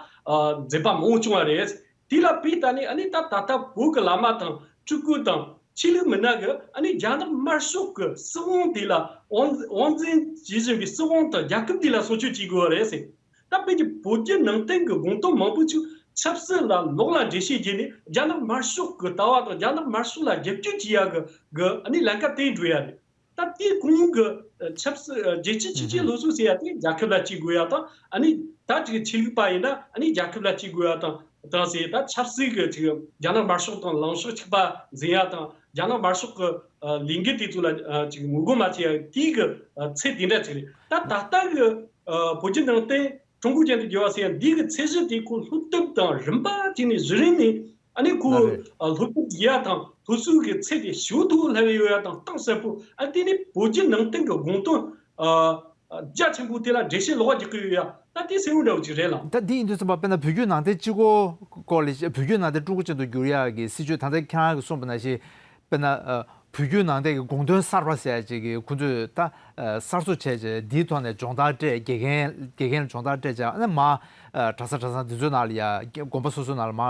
མཛད་པ་མང་པོ་བྱུང་བ་རེད། དེ་ལ་དཔེ་ལྟ་ནས་ཨ་ནི་ད་ད་ལྟ་བོད་ཀྱི་བླ་མ་དང་སྤྲུལ་སྐུ་དང་ཆོས་ལུགས་མི་སྣ་གིས་ཨ་ནི་རྒྱ་ནག་དམར་ཤོག་གི་སྲིད་དབང་དེ་ལ་དབང་དབང་འཛིན་བྱེད་བཞིན་པའི་སྲིད་དབང་དང་རྒྱལ་ཁབ་དེ་ལ་སྲུང་སྐྱོབ་བྱེད་དགོས་པ་རེད་ཟེར། ད་དཔེ་ཀྱི་བོད་བརྒྱུད་ནང་བསྟན་གྱི་དགོངས་དོན་མང་པོ་ཅིག་ཆབ་སྲིད་ལ་ལོག་ལ་འགྲེལ་བཤད་བྱས་ནས་རྒྱ་ནག་དམར་ཤོག་གི་ལྟ་བ་དང་རྒྱ་ནག་དམར་ཤོག་ལ་རྒྱབ་སྐྱོར་བྱེད་ཡག་གི་གི་ཨ་ནི་ལམ་ཁ་དེ་འགྲོ་ཡ་རེད། ད་དེའི་གོང་གི་ཨ་ཆབ་སྲིད་ཨ་རྒྱལ་གཅེས་ཆོས་གཅེས་སློབ་གསོ་ཟེར་ཡ་དེ་རྒྱལ་ཁབ་ལ་གཅེས་དགོས་ཡ་དང་། ཨ་ནི་ད་ཅིག་ཆོས་ལུགས་པ་ཡིན་ན་ཨ་ནི་རྒྱལ་ཁབ་ལ་གཅེས་དགོས་ཡ་དང་དང་ཟེར། ད་ཆབ་སྲིད་ཀྱི་ཅིག་རྒྱ་ནག་དམར་ཤོག་དང་ལངས་ཕྱོགས་གཅིག་པ་འཛིན་ཡ་དང་། རྒྱ་ནག་དམར་ཤོག་གི་ཨ་ལས་འགུལ་དེ་ཚོ་ལ་ཨ་ཅིག་ངོ་རྒོལ་མ་བྱེད་ཡ་དེའི་གི་ཨ་ཚད་དེ་འདྲ་ཅིག་རེད། ད་ད་ལྟ་གི་ཨ་བོད་བརྒྱུད་ནང་བསྟན་ཀྲུང་གོ་ཅན་དུ་བསྒྱུར་བ་ཟེར་ཡ་འདི་གི་ཚད་གཞི་དེ་ཁོ་སློབ་དེབ་དང་རིམ་པ་བྱས་ནས་གཞི་རིམ་ནས་ཨ་ནི་ཁོ་ལགས་རེད། ཨ་སློབ་དེབ་ཡ་དང་སློབ་གསོའི་གི་ཚད་དེ་ཞེ་པོ་མཐོ་བོ་སླེབས་ཡོད་ཡ་དང་གཏིང་ཟབ་པོ། ཨ་དེ་ནི་བོད་བརྒྱུད་ནང་བསྟན་གི་དགོངས་དོན་ཨ་རྒྱ་ཆེན་པོ་དེ་ལ་འགྲེལ་བཤད་ལོག་རྒྱག་གི་ཡོད་ཡ། ད་དེ་གསལ་བོ་འདྲ་བོ་ཅིག་རེད་ལགས། ད་འདི་ཡིན་དུས་ཙམ་པ་དཔེར་ན་བོད་བརྒྱུད་ནང་བསྟན་སྤྱི་ཁོག་སྐོར་ལ་བཤད། བོད་བརྒྱུད་ནང་བསྟན་ཀྲུང་གོ་ཅན་དུ་བསྒྱུར་ཡག་གི་སྲིད་ཇུས་ད་ལྟ་ཁྱེད་རང་གིས་གསུངས་པ་ནང་བཞིན། དཔེར་ན་ཨ་ བོད་བརྒྱུད་ནང་བསྟན་གྱི་དགོངས་དོན་གསར་པ་ཟེར་ཡ་ཅིག་གི་ཁོ་ཚོས་ད་གསར་བཟོ་བྱས་རྗེས་འདིའི་ཐོག་ནས་སྦྱོང་བརྡར་སྤྲད། དགེ་རྒན་དགེ་རྒན་ལ་སྦྱོང་བརྡར་སྤྲད་རྗེས་ཨ་ནི་མ་གྲྭ་ས་གྲྭ་ཚང་འདི་ཚོའི་ནང་ལ་ཡ་དགོན་པ་སོ་སོའི་ནང་ལ་མ་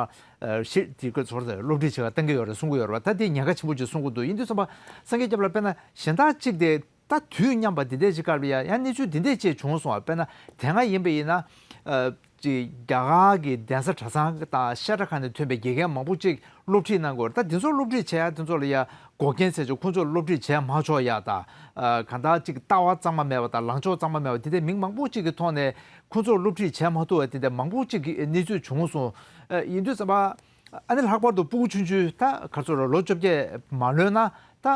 ཤེས་དེ་ཚོར་སློབ་ཁྲིད་བྱེད་ག་བཏང་གི་ཡོད་རེད་གསུང་གི་ཡོད་རེད་བ། ད་དེ་ཉེན་ཁ་ཆེན་པོ་ཅིག་གསུང་གི་འདུག་ཡིན་དུས་ཙམ་པ་སངས་རྒྱས་སྐྱབས་ལགས་དཔེར་ན་གཞན་དག་ཅིག་དེ་ད་དུས་མཉམ་པ་འདི་འདྲས་ཅིག་བཀར་བ་ཡ་ཡང་གནས་ཚུལ་འདི་འདྲས་ཅིག་བྱུང་སོང་བ། དཔེར་ན་དེ་སྔ་ཡིན་པ་ཡིན་ན་ཅིག་རྒྱ་གར་གྱི་གདན་ས་གྲྭ་ཚང་དང་བཤད་གྲྭ་ཁག་ནས་ཐོན་པའི་དགེ་རྒན་མང་པོ་ཅིག་སློབ་ཁྲིད་གནང་དགོས་རེད། ད་འདི་ཚོ་སློབ་ཁྲིད་བྱེད་ཡ་དེ་ཚོ་ལ་ཡ་འགོག་རྐྱེན་ཟེར་ཆོག་ཁོང་ཚོར་སློབ་ཁྲིད་བྱེད་མ་ཆོག་ཡ་ད་གང་ལྟར་ཅིག་ལྟ་བ་གཙང་མ་མེད་པ་དང་ལངས་ཕྱོགས་གཙང་མ་མེད་པ་དེ་འདྲའི་མི་མང་པོ་ཅིག་གི་ཐོག་ནས་ཁོང་ཚོར་སློབ་ཁྲིད་བྱེད་མ་ཐུབ་པ་དེ་འདྲ་མང་པོ་ཅིག་གི་གནས་ཚུལ་བྱུང་སོང་། ཡིན་དུས་ཙམ་པ་ཨ་ནི་ལྷག་པར་དུ་སྤུ་གུ་ཆུང་ཆུང་ད་ག་ཚོད་རེད་ལོ་བཅོ་བརྒྱད་མ་ལོན་ན་ད་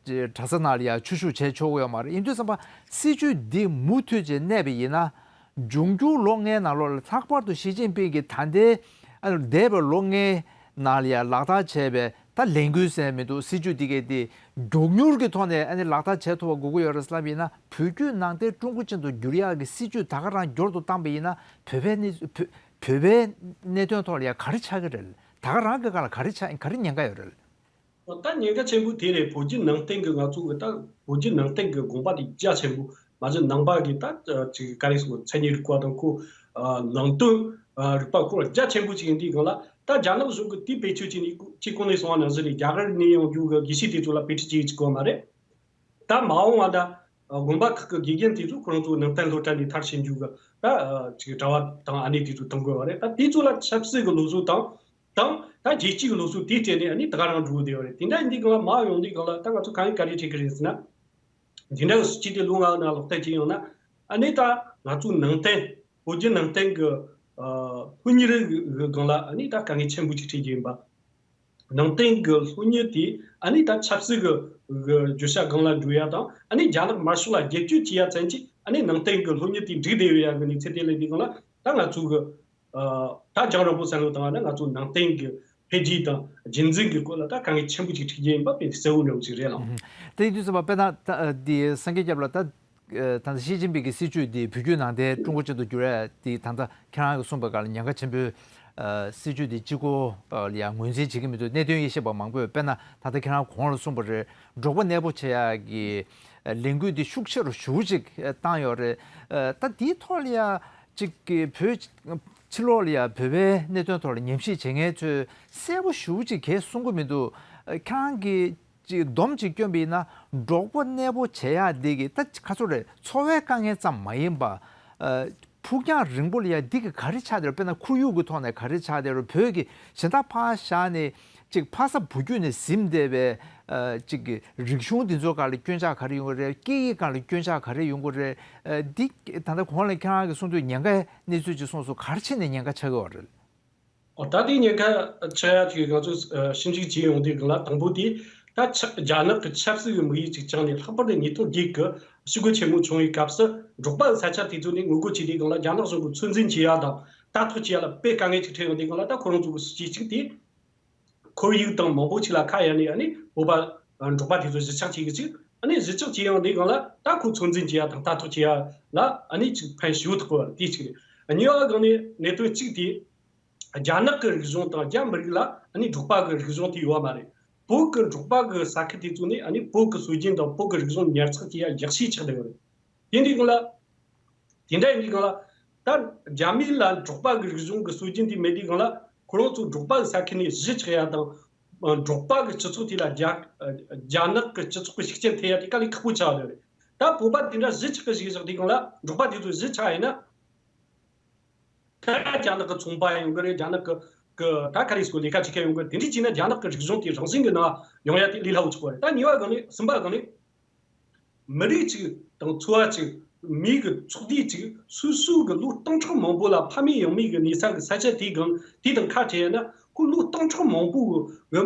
གྲྭ་ས་ནང་ལ་ཡ་ཆོས་ཞུགས་བྱས་ཆོག་གི་ཡོད་མ་རེད། ཡིན་དུས་ཙམ་པ་སྲིད་བྱུས་འདི་མུ་མཐུད་ཅིག་གནས་པ་ཡིན་ན། འབྱུང་འགྱུར་ལོ་ལྔའི་ནང་ལོགས་ལ་ལྷག་པར་དུ་ཞི་ཅིན་ཕིང་གིས་ད་ལྟའི་ཨ་ནི་འདས་པའི་ལོ་ལྔའི་ནང་ལ་ཡང་ལག་བསྟར་བྱས་པའི་ད་ལས་འགུལ་ཟེར་མི་འདུག་སྲིད་བྱུས་འདི་གས་དེ་མགྱོགས་མྱུར་གྱི་ཐོག་ནས་ཨ་ནི་ལག་བསྟར་བྱེད་ཐུབ་པ་དགོས་ཀྱི་ཡོད་རེད་ཟེར་ལབ་ཡིན་ན། བོད་བརྒྱུད་ནང་བསྟན་ཀྲུང་གོ་ཅན་དུ་བསྒྱུར་ཡག་གི་སྲིད་བྱུས་ད་ག་རང་འབྱོར་དུ་བཏང་པ་ཡིན་ན་བོད་པའི་གནས་བོད་བོད་པའི་གནད་དོན་ཐོག་ལ་ཡང་ག་རེ་ཆགས་ཀྱི་རེད། ད་ག་རང་གི་སྒང་ལ་ག་རེ་ཆགས་ག་རེ་ཉེན་ཁ་ཡོད་རེད། ད་ཉེན་ཁ་ཆེན་པོ་དེ་རེད། བོད་བརྒྱུད་ནང་བསྟན་གྱི་ང་ཚོ་གི་ད་བོད་བརྒྱུད་ནང་བསྟན་གྱི་དགོངས་པ་དེ་རྒྱ་ཆེན་པོ་མ་གཞི་ནང་པ་གི་ད་ཅིག་ག་རེ་ཟེར་མཚན་ཉིད་རིག་པ་དང་ཁོ་ནང་དོན་རིག་པ་ཁོ་རྒྱ་ཆེན་པོ་ཅིག་ཡིན་དུས་སྒང་ལ་ད་རྒྱ་ནག་གཞུང་གི་དེའི་བེད་སྤྱོད་བྱས་ནས་ཅིག་གོང་ནས་གསུངས་པ་ནང་བཞིན་རེད། རྒྱ་གར་ནས་ཡོང་རྒྱུ་གི་དགེ་བཤེས་དེ་ཚོ་ལ་བེད་སྤྱོད་བྱེད་ཀྱི་ཅིག་གོ་མ་རེད། ད་མ་འོངས་པ་ད་དགོན་པ་ཁག་གི་དགེ་རྒན་དེ་ཚོ་ཁོ་རང་ཚོ་ནང་བསྟན་སློབ་གྲྭ་ནས་མཐར་ཕྱིན་རྒྱུ་གི་ད་ཅིག་གྲྭ་བ་དང་ཨ་ནེ་དེ་ཚོ་གཏོང་དགོས་པ་རེད། ད་དེ་ཚོ་ལ་ཆབ་སྲིད་ཀྱི་སློབ་གསོ་དང་། དང་ད་རྒྱལ་སྤྱིའི་སློབ་གསོ་དེའི་སྟེང་ནས་ཨ་ནི་ད་ག་རང་འགྲོ་གི་བསྡད་ཡོད་རེད། དེ་འདྲ་ཡིན་དུས་སྒང་ལ་མ་ཡོང་དུས་སྒང་ལ་ད་ང་ཚོ་གང་ཡིན་ག་རེ་བྱེད་ཀྱི་རེད་ཟེར་ན། འདི་འདྲ་གི་སྲིད་བྱུས་དེ་ལོ་ལྔ་ནང་ལག་བསྟར་བྱས་ཡོང་ན་ཨ་ནི་ད་ང་ཚོའི་ནང་བསྟན་བོད་བརྒྱུད་ནང་བསྟན་གི་སློབ་གཉེར་གི་སྒང་ལ་ཨ་ནི་ད་དཀའ་ངལ་ཆེན་པོ་ཅིག་འཕྲད་རྒྱུ་ཡིན་པ། ནང་བསྟན་གི་སློབ་གཉེར་དེ་ཨ་ནི་ད་ཆབ་སྲིད་གི་གི་བརྗོད་བྱ་སྒང་ལ་འགྲོ་ཡ་དང་ཨ་ནི་རྒྱ་ནག་དམར་ཤོག་ལ་རྒྱབ་སྐྱོར་བྱེད་ཡ་ཙམ་གྱིས་ཨ་ནི་ནང་བསྟན་གི་སློབ་གཉེར་དེ་འགྲིག་བསྡད་ཡོད་ཡ་གི་གནས་ཚུལ་དེ་ལ་འདི་སྒང་ལ་ད་ང་ཚོ་གི་ད་རྒྱང་རིང་པོ་བསམ་བློ་བཏང་བ་ན་ང་ཚོ་ནང་བསྟན་གྱི་འཕེལ་རྒྱས་དང་རྒྱུན་འཛིན་གྱི་སྐོར་ལ་ད་དཀའ་ངལ་ཆེན་པོ་ཅིག་འཕྲད་ཀྱི་ཡིན་པ་དཔེ་གསལ་བོ་འདྲ་བོ་ཅིག་རེད་ལགས། ཨུམ། དེ་ཡིན་དུས་ཙམ་པ་དཔེར་ན་ད་འདི་སངས་རྒྱས་སྐྱབས་ལགས་ད་ད་ལྟ་ཞི་ཅིན་ཕིང་གི་སྲིད་བྱུས་འདི་བོད་བརྒྱུད་ནང་བསྟན་ཀྲུང་གོ་ཅན་དུ་བསྒྱུར་ཡ་འདི་ད་ལྟ་ཁྱེད་རང་གིས་གསུངས་པའི་སྒང་ལ་ཉེན་ཁ་ཆེན་པོའི་སྲིད་བྱུས་འདི་གཅིག་པོ་ལ་ཡང་ངོས་འཛིན་བྱེད་ཀྱི་མི་འདུག་གནད་དོན་དབྱེ་ཞིབ་པ་མང་པོས་དཔེར་ན་ད་ལྟ་ཁྱེད་རང་གོང་ལ་གསུངས་པ་རེད། འབྲོག་པ་གནས་སྤོ་བྱེད་ཡ་གི་ལས་འགུལ་འདི་ཤུགས་ཆེ་རུ་ཞེ་པོ་ཅིག་བཏང་ཡོད་རེད། ད་འདིའི་ཐོག་ལ་ཡ་ཅིག་གི་བོད་ཕྱི་ལོགས་ལ་ཡ་བོད་པའི་གནད་དོན་ཐོག་ལ་ཉམས་ཞིབ་བྱེད་མཁན་ཚོས་གསལ་པོ་ཞེ་པོ་ཅིག་གས་གསུང་གི་མི་འདུག་ཁྱེད་རང་གིས་ཅིག་སྡོམ་ཅིག་བསྐྱོན་པ་ཡིན་ན་འབྲོག་པ་གནས་སྤོ་བྱེད་ཡག་འདི་གི་ད་ག་ཚོད་རེད། འཚོ་བའི་དཀའ་ངལ་ཙམ་མ་ཡིན་པ། ཕུགས་རྒྱང་རིང་པོ་ལ་ཡ་འདི་གི་ག་རེ་ཆགས་བསྡད་རེད། དཔེར་ན་ཁོར་ཡུག་གི་ཐོག་ནས་ག་རེ་ཆགས་བསྡད་རེད། བོད་ཀྱི་གཞན་དག་ཕར་བཞག་ནས་ཅིག་ཕ་ས་བུ་རྒྱུད་ནས་ཟིན་བསྡད་པའི་ཅིག་གི་རིག་གཞུང་འདི་ཚོ་སྒང་ལ་སྐྱོན་ཆག་ག་རེ་ཡོང་གི་རེད། སྐད་ཡིག་སྒང་ལ་སྐྱོན་ཆག་ག་རེ་ཡོང་གི་རེད། འདི་ད་ལྟ་གོང་ལ་ཁྱེད་རང་གིས་གསུངས་དུས་ཉེན་ཁའི་གནས་ཚུལ་ཅིག་གསུངས་སོང་། ག་རེ་བྱས་ནས་ཉེན་ཁ་ཆགས་ཀྱི་ཡོད་རེད། ཨོ་ད་ལྟའི་ཉེན་ཁ་ཆེ་ཡ་ཅིག་ང་ཚོས་ཞིབ་འཇུག་བྱས་ཡོང་དུས་སྒང་ལ་དང་པོ་དེ་ད་ཆབ་རྒྱ་ནག་གི་ཆབ་སྲིད་ཀྱི་དམིགས་ཡུལ་ཅིག་བཅངས་ནས་ལྷག་པར་དུ་ཉིས་སྟོང་བརྒྱད་ཀྱི་ཞི་རྒོལ་ཆེན་མོ་བྱུང་བའི་སྐབས་སུ་འབྲོག་པ་གི་ས་ཆ་དེ་ཚོ་ནས་ངོ་རྒོལ་བྱས་དུས་སྒང་ལ་རྒྱ་ནག་གཞུང་གིས་ཚོད་འཛིན་བྱེད་ཡ་དང་ལྟ་རྟོག་བྱེད་ཡ་ལ་དཔེ་དཀའ་ངལ་ཅིག་འཕྲད་ཡོང་དུས་སྒང་ལ་ད་ཁོ་རང་ཚོ་གི་སྲིད་ཇུས་གཅིག་དེ། ཁོར་ཡུག་དང་མང་པོ་ཅིག་ལ་ཁ་གཡར་ནས་ཨ་ནི་བོད་པ་འབྲོག་པ་དེ་ཚོ་གཞིས་ཆགས་བྱེད་གི་ཅིག་ཨ་ནི་གཞིས་ཆགས་བྱེད་ཡོང་དུས་སྒང་ལ་ད་ཁོ་ཚོད་འཛིན་བྱེད་ཡ་དང་ལྟ་རྟོག་བྱེད་ཡ་ལ་ཨ་ནི་ཅིག་ཕན་ཞེ་པོ་ཐོགས་པ་དེ་གཅིག་རེད། གཉིས་པ་སྒང་ནས་གནད་དོན་གཅིག་དེ་རྒྱ་ནག་གི་རིག་གཞུང་དང་རྒྱ་མི་རིགས་ལ་ཨ་ནི་འབྲོག་པ་གི་རིག་གཞུང་དེ་ཡོད་མ་རེད། བོད་གི་འབྲོག་པ་གི་ས་ཁུལ་དེ་ཚོ་ནས་ཨ་ནི་བོད་གི་སྲོལ་རྒྱུན་དང་བོད་གི་རིག་གཞུང་ཉར་ཚགས་བྱེད་ཡ་ཡག་ཤོས་ཆགས་བསྡད་ཡོད་རེད། དེ་འདྲའི་སྒང་ལ། དེ་འདྲ་ཡིན་དུས་སྒང་ལ་ད་རྒྱ་མི་ལ་འབྲོག་པ་གི་རིག་གཞུང་གི་སྲོལ་རྒྱུན་དེ་མེད་དུས་སྒང་ལ་ཁོ་རང་ཚོ་འབྲོག་པ་གི་ས་ཁུལ་ནས་གཞིས་ཆགས་ཡ་དང་། འབྲོག་པ་གི་སྤྱི་ཚོགས་དེ་ལ་རྒྱ་རྒྱ་ནག་གི་སྤྱི་ཚོགས་ཀྱི་ཤུགས་རྐྱེན་ཐེབས་ཡ་དེ་དཀའ་ལས་ཁག་པོ་ཆགས་ཡོད་རེད། ད་བོད་པ་དེ་འདྲ་གཞིས་ཆགས་གི་ཞིག་བཞག་དུས་སྒང་ལ་འབྲོག་པ་དེ་ཚོ་གཞིས་ཆགས་ཡིན་ན། ད་རྒྱ་ནག་གི་ཚོང་པ་ཡོང་གི་རེད། རྒྱ་ནག་གི་གི་ད་ག་རེ་ཟེར་ལས་ཀ་བྱེད་མཁན་ཡོང་གི་རེད། དེ་འདྲ་བྱས་ན་རྒྱ་ནག་གི་རིག་གཞུང་དེ་རང་བཞིན་གྱི་ནང་ཡོང་ཡ་དེ་ལས་སླ་པོ་ཆགས་པ་རེད། ད་གཉིས་པ་སྒང་ནས་གསུམ་པ་སྒང་ནས། མི་རིགས་གཅིག་དང་ཚོ་བ་གཅིག་མིའི་གི་ཚོགས་སྡེ་གཅིག་སོ་སོའི་གི་ལོ་སྟོང་ཕྲག་མང་པོ་ལ་ཕ་མེས་ཡང་མེས་གི་གནས་ས་གི་ས་ཆ་དེའི་སྒང་དེ་དང་ཁ་བྲལ་ན་ཁོ་ལོ་སྟོང་ཕྲག་མང་པོ་གི་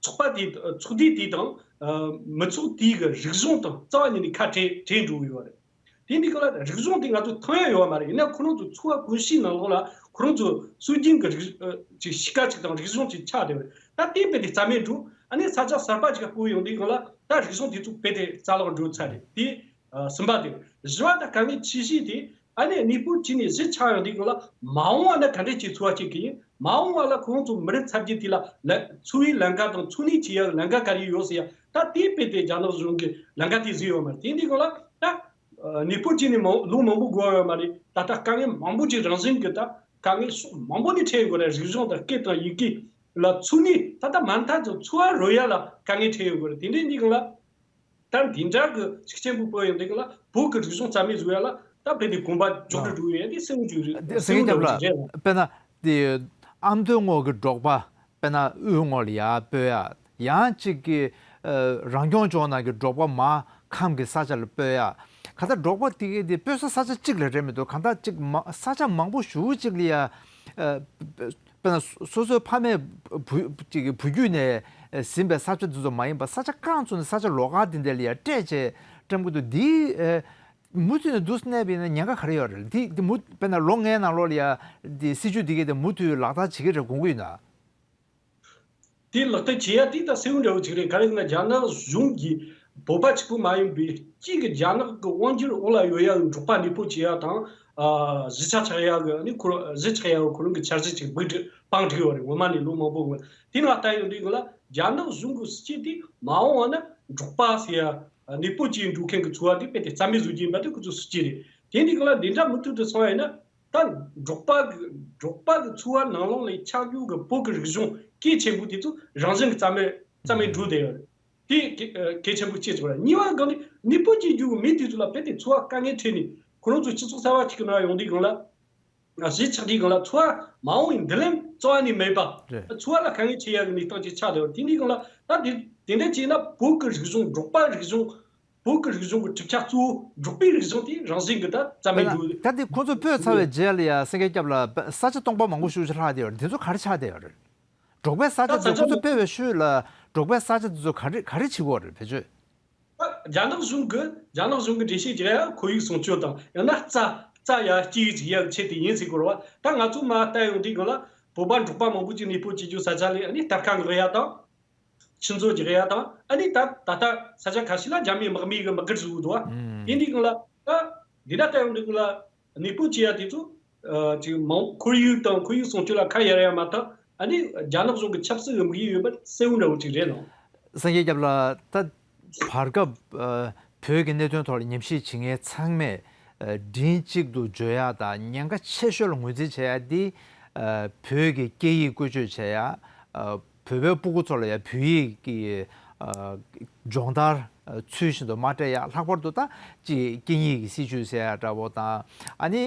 ཚོགས་པ་དེ་ཚོགས་སྡེ་དེ་དང་མི་ཚོགས་དེའི་གི་རིག་གཞུང་དང་རྩ་བ་ཉིད་ནས་ཁ་བྲལ་བྲལ་འགྲོ་གི་ཡོད་རེད། དེ་འདི་ག་ལ་རིག་གཞུང་དེ་ང་ཚོ་ཐོན་ཡ་ཡོད་མ་རེད། ཡིན་ན་ཁོ་རང་ཚོ་འཚོ་བ་ཀུན་གཞིའི་ནང་ལོགས་ལ་ཁོ་རང་ཚོ་སྲོལ་རྒྱུན་གི་རིག་ཅིག་གཤིས་ཀ་ཅིག་དང་རིག་གཞུང་ཅིག་ཆགས་བསྡད་པ་རེད། ད་དེ་རྦད་དེ་རྩ་མེད་འགྲོ། ཨ་ནི་ས་ཆ་གསར་པ་ཅིག་སྤོ་ཡོང་དུས་སྒང་ལ་ད་རིག་གཞུང་དེ་ཚོ་རྦད་དེ་རྩ་བརླག་འགྲོ་ཚར་རེད། དེ་གསུམ་པ་དེ་རེད། བཞི་པ་ད་དཀའ་ངལ་ཆེ་ཤོས་དེ་ ཨ་ནི་གནས་སྤོ་བྱས་ནས་གཞིས་ཆགས་ཡོང་དུས་སྒང་ལ་མ་འོངས་པ་ན་ག་འདྲས་ཀྱི་འཚོ་བ་སྐྱེལ་གི་ཡིན། མ་འོངས་པ་ལ་ཁོང་ཚོ་མི་རབས་ཚ་རྒྱུད་དེ་ལ་ལ་འཚོ་བའི་ལམ་ཁ་དང་འཚོ་གནས་བྱེད་ཡག་ལམ་ཁ་ག་རེ་ཡོད་ཟེར་ཡ། ད་དེ་དཔེ་དེ་རྒྱ་ནག་གཞུང་གི་ལམ་ཁ་དེ་བཟོས་ཡོད་མ་རེད། དེ་འདི་སྒང་ལ་ད་གནས་སྤོ་བྱས་ནས་མང་ལོ་མང་པོ་འགོར་ཡོད་མ་རེད། ད་ལྟ་དཀའ་ངལ་མང་པོ་ཅིག་རང་བཞིན་གྱི་ད་དཀའ་ངལ་ཕྱོགས་མང་པོ་ནས་འཕྲད་ཡོད་རེད། རིག་གཞུང་དང་སྐད་དང་ཡི་གེ་ལ་འཚོ་གནས་ད་ལྟ་མ་མཐའ་དུ་འཚོ་བ་རོལ་ཡ་ལ་དཀའ་ངལ་འཕྲད་ཡོད་རེད། དེ་འདྲའི་འདི་སྒང་ལ། ད་འདི་འདྲ་གི་ཤུགས་ཆེན་པོ་སྤོ་ཡོང་དུས་སྒང་ལ་བོད་ཀྱི་རིག་གཞུང་རྩ་མེད་བཟོ་ཡ་ལ་ད་དཔེ་དེ་གོམ་པ་མགྱོགས་རུ་འགྲོ་ཡ་དེ་གསལ་བོ་ཅིག་རེད། དེ་གསལ་བོ་ཅིག་རེད། དཔེར་ན་དེ་ཨ་མདོའི་ངོས་ཀྱི་འབྲོག་པ་དཔེར་ན་དབུས་ངོས་ལ་ཡར་སྤོ་ཡ། ཡང་གཅིག་གི་ཨ་རང་སྐྱོང་ལྗོངས་ནང་གི་འབྲོག་པ་མར་ཁམས་ཀྱི་ས་ཆ་ལ་སྤོ་ཡ། གང་ལྟར་འབྲོག་པ་དེ་གའི་དེ་སྤོ་ས་ས་ཆ་གཅིག་ལ་རེད་མི་འདུག་གང་ལྟར་གཅིག་མ་ས་ཆ་མང་པོ་ཞེ་པོ་ཅིག་ལ་ཡ་ཨ་དཔེར་ན་སོ་སོའི་ཕ་མས་བུ་ཅིག་གི་བུ་རྒྱུད་ནས་ཟིན་པའི་ས་ཆ་དེ་ཚོ་མ་ཡིན་པ་ས་ཆ་རྐང་བཙུགས་ནས་ས་ཆ་ལོགས་ཀ་དེ་འདྲ་ལ་ཡ་སྤྲད་བྱས་བཀྲམ་གི་འདུག་འདི་མུ་མཐུད་ནས་འདུག་སེ་གནས་པ་ཡིན་ན་ཉེན་ཁ་ག་རེ་ཡོད་རེད། འདི་འདི་མུ་དཔེར་ན་ལོ་ལྔའི་ནང་ལོགས་ལ་ཡ་འདི་སྲིད་ཇུས་འདི་གའི་དེ་མུ་མཐུད་ལག་བསྟར་བྱེད་ཀྱི་རེད་དགོངས་ཀྱི་ཡོད་ན། དེ་ལག་བསྟར་བྱེད་ཡ་དེ་ད་གསལ་བོ་འདྲ་བོ་ཅིག་རེད། ག་རེ་ཟེར་ན་རྒྱ་ནག་གཞུང་གིས་བོད་པ་གཅིག་པུ་མ་ཡིན་པའི་གཅིག་གི་རྒྱ་ནག་གི་དབང་སྒྱུར་འོག་ལ་ཡོད་ཡ་གི་འབྲོག་པ་གནས་སྤོ་བྱེད་ཡ་དང་། ཨ་གཞིས་ཆགས་ཆགས་ཡ་གི་ཨ་ནི་ཁོ་རང་གཞིས་ཆགས་ཡ་གི་ཁོ་རང་གི་འཆར་གཞི་ཅིག་སྦུག་བསྒྲིགས་བང་བསྒྲིགས་ཡོད་རེད། སྔོན་མ་ནས་ལོ་མང་པོ་སྔོན། དེ་ནང་ལྟ་ཡོང་དུས་སྒང་ལ་རྒྱ་ནག་གཞུང་གི་སྲིད་ཇུས་དེ་མ་འོངས་པ་ན་འབྲོག་པ་ཟེར་ཡ་གནས་སྤོ་བྱེད་འགྲོ་མཁན་གི་འཚོ་བ་དེ་དཔེ་དེ་རྩ་མེད་བཟོ་རྒྱུ་ཡིན་པ་དེ་ཁོ་ཚོའི་སྲིད་ཇུས་རེད། དེ་འདི་སྒང་ལ་འདི་འདྲ་མུ་མཐུད་དུ་སོང་བ་ཡིན་ན། ད་འབྲོག་པ་གི་འབྲོག་པ་གི་འཚོ་བ་ནང་ལོགས་ལ་ཆགས་ཡོད་གི་བོད་གི་རིག་གཞུང་གལ་ཆེན་པོ་དེ་ཚོ་རང་བཞིན་གི་རྩ་མེད་རྩ་མེད་འགྲོ་བསྡད་ཡོད་རེད། དེ་གལ་གལ་ཆེན་པོ་གཅིག་ཚོ་རེད། གཉིས་པ་སྒང་ནས་གནས་སྤོ་བྱེད་རྒྱུ་གི་མི་དེ་ཚོ་ལ་རྦད་དེ་འཚོ་བ་དཀའ་ངལ་འཕྲད་ནས་ཁོ་རང་ཚོ་སྤྱི་ཚོགས་གསར་པ་གཅིག་གི་ནང་ཡོང་དུས་སྒང་ལ། གཞིས་ཆགས་དུས་སྒང་ལ་འཚོ་བ་མ་འོངས་པའི་མདུན་ལམ་རྩ་བ་ནས་མེད་པ། རེད། འཚོ་བ་ལ་དཀའ་ངལ་འཕྲད་ཡ་གི་གནས་སྟངས་ཅིག་ཆགས་བསྡད་ཡོད་རེད། དེ་འདི་སྒང་ལ་ད་དེ་དེ་འདྲ་བྱས་ན་བོད་གི་རིག་གཞུང་འབྲོག་པ་རིག་གཞུང་། བོད་ཀྱི་རིག་གཞུང་གི་གྲུབ་ཆ་གཙོ་བོ་འབྲོག་པའི་རིག་གཞུང་དེ་རང་བཞིན་གྱི་ད་རྩ་མེད་ད་འགྲོ། ད་འདི་ཁོ་ཚོ་སྤོས་ཚར་བའི་རྗེས་ལ་ཡ་སེང་གེ་སྐྱབས་ལགས་ས་ཆ་སྟོང་པ་མང་པོ་ཞེ་པོ་ཅིག་ལྷག་བསྡད་ཡོད་རེད། དེ་ཚོ་ག་རེ་ཆགས་བསྡད་ཡོད་རེད། འབྲོག་པའི་ས་ཆ་ད་དེ་ཁོ་ཚོ་ས་ཆ་སྤོས་པའི་ཤུལ་ལ་འབྲོག་པའི་ས་ཆ་དེ་ཚོ་ག་རེ་ག་རེ་བྱེད་ཀྱི་ཡོད་རེད་བེད་སྤྱོད། ད་རྒྱ་ནག་གཞུང་གི་རྒྱ་ནག་གཞུང་གི་འགྲེལ་བཤད་རྒྱག་ཡ་ཁོར་ཡུག་སྲུང་སྐྱོབ་དང་ཡང་ན་རྩྭ་རྩྭ་ཡར་སྐྱེ་ཡུལ་ཅིག་ཡག་ཆེད་དུ་ཡིན་ཟེར་གོ་ར་བ། ད་ང་ཚོ་མ་ལྟ་ཡོང་དུས་སྒང་ལ་བོད་པ་འབྲོག་པ་མང་པོ་ཅིག་གནས་སྤོ་བྱེད་རྒྱུ་ས་ཆ་ལས་ཨ་ནི་རྟ་ཁ་འགག་ཡ་དང་། ཆུ་མཛོད་རྒྱག་ཡ་དང་ཨ་ནི་ད་ད་ལྟ་ས་ཆ་ཁ་ཤས་ལ་རྒྱ་མིའི་དམག་མི་གི་དམག་སྒར་བཟོས་འདུག་བ། ཨུམ། དེ་འདི་སྒང་ལ་ད་འདི་ལ་ལྟ་ཡོང་དུས་སྒང་ལ་གནས་སྤོ་བྱེད་ཡ་དེ་ཚོ་ཨ་ཅིག་མང་ཁོར་ཡུག་དང་ཁོར་ཡུག་སྲུང་སྐྱོབ་ལ་ཁ་གཡར་ཡ་མ་གཏོགས་ཨ་ནི་རྒྱ་ནག་གཞུང་གི་ཆབ་སྲིད་ཀྱི་དམིགས་ཡུལ་ཡོད་པ་གསལ་བོ་འདྲ་བོ་ཅིག་རེད་ལགས། སངས་རྒྱས་སྐྱབས་ལགས། ད་བར་སྐབས་ཨ་བོད་ཀྱི་གནད་དོན་ཐོག་ལ་ཉམས་ཞིབ་བྱེད་མཁན་ཚང་མས་ཨ་མགྲིན་གཅིག་ཏུ་བརྗོད་ཡ་དང་ཉེན་ཁ་ཆེ་ཤོས་ལ་ངོས་འཛིན་བྱེད་ཡ་འདི་ཨ་བོད་ཀྱི་སྐད་ཡིག་བཀོལ་སྤྱོད་བྱེད་ཡ། ཨ་བོད་པའི་སྤུ་གུ་ཚོ་ལ་ཡང་བོད་ཡིག་གི་ཨ་སྦྱོང་བརྡར་ཨ་ཚུལ་བཞིན་དུ་མ་སྤྲད་ཡ། ལྷག་པར་དུ་ད་ཅིག་སྐད་གཉིས་ཀྱི་སྲིད་བྱུས་ཟེར་ཡ་འདྲ་བོ་དང་ཨ་ནི་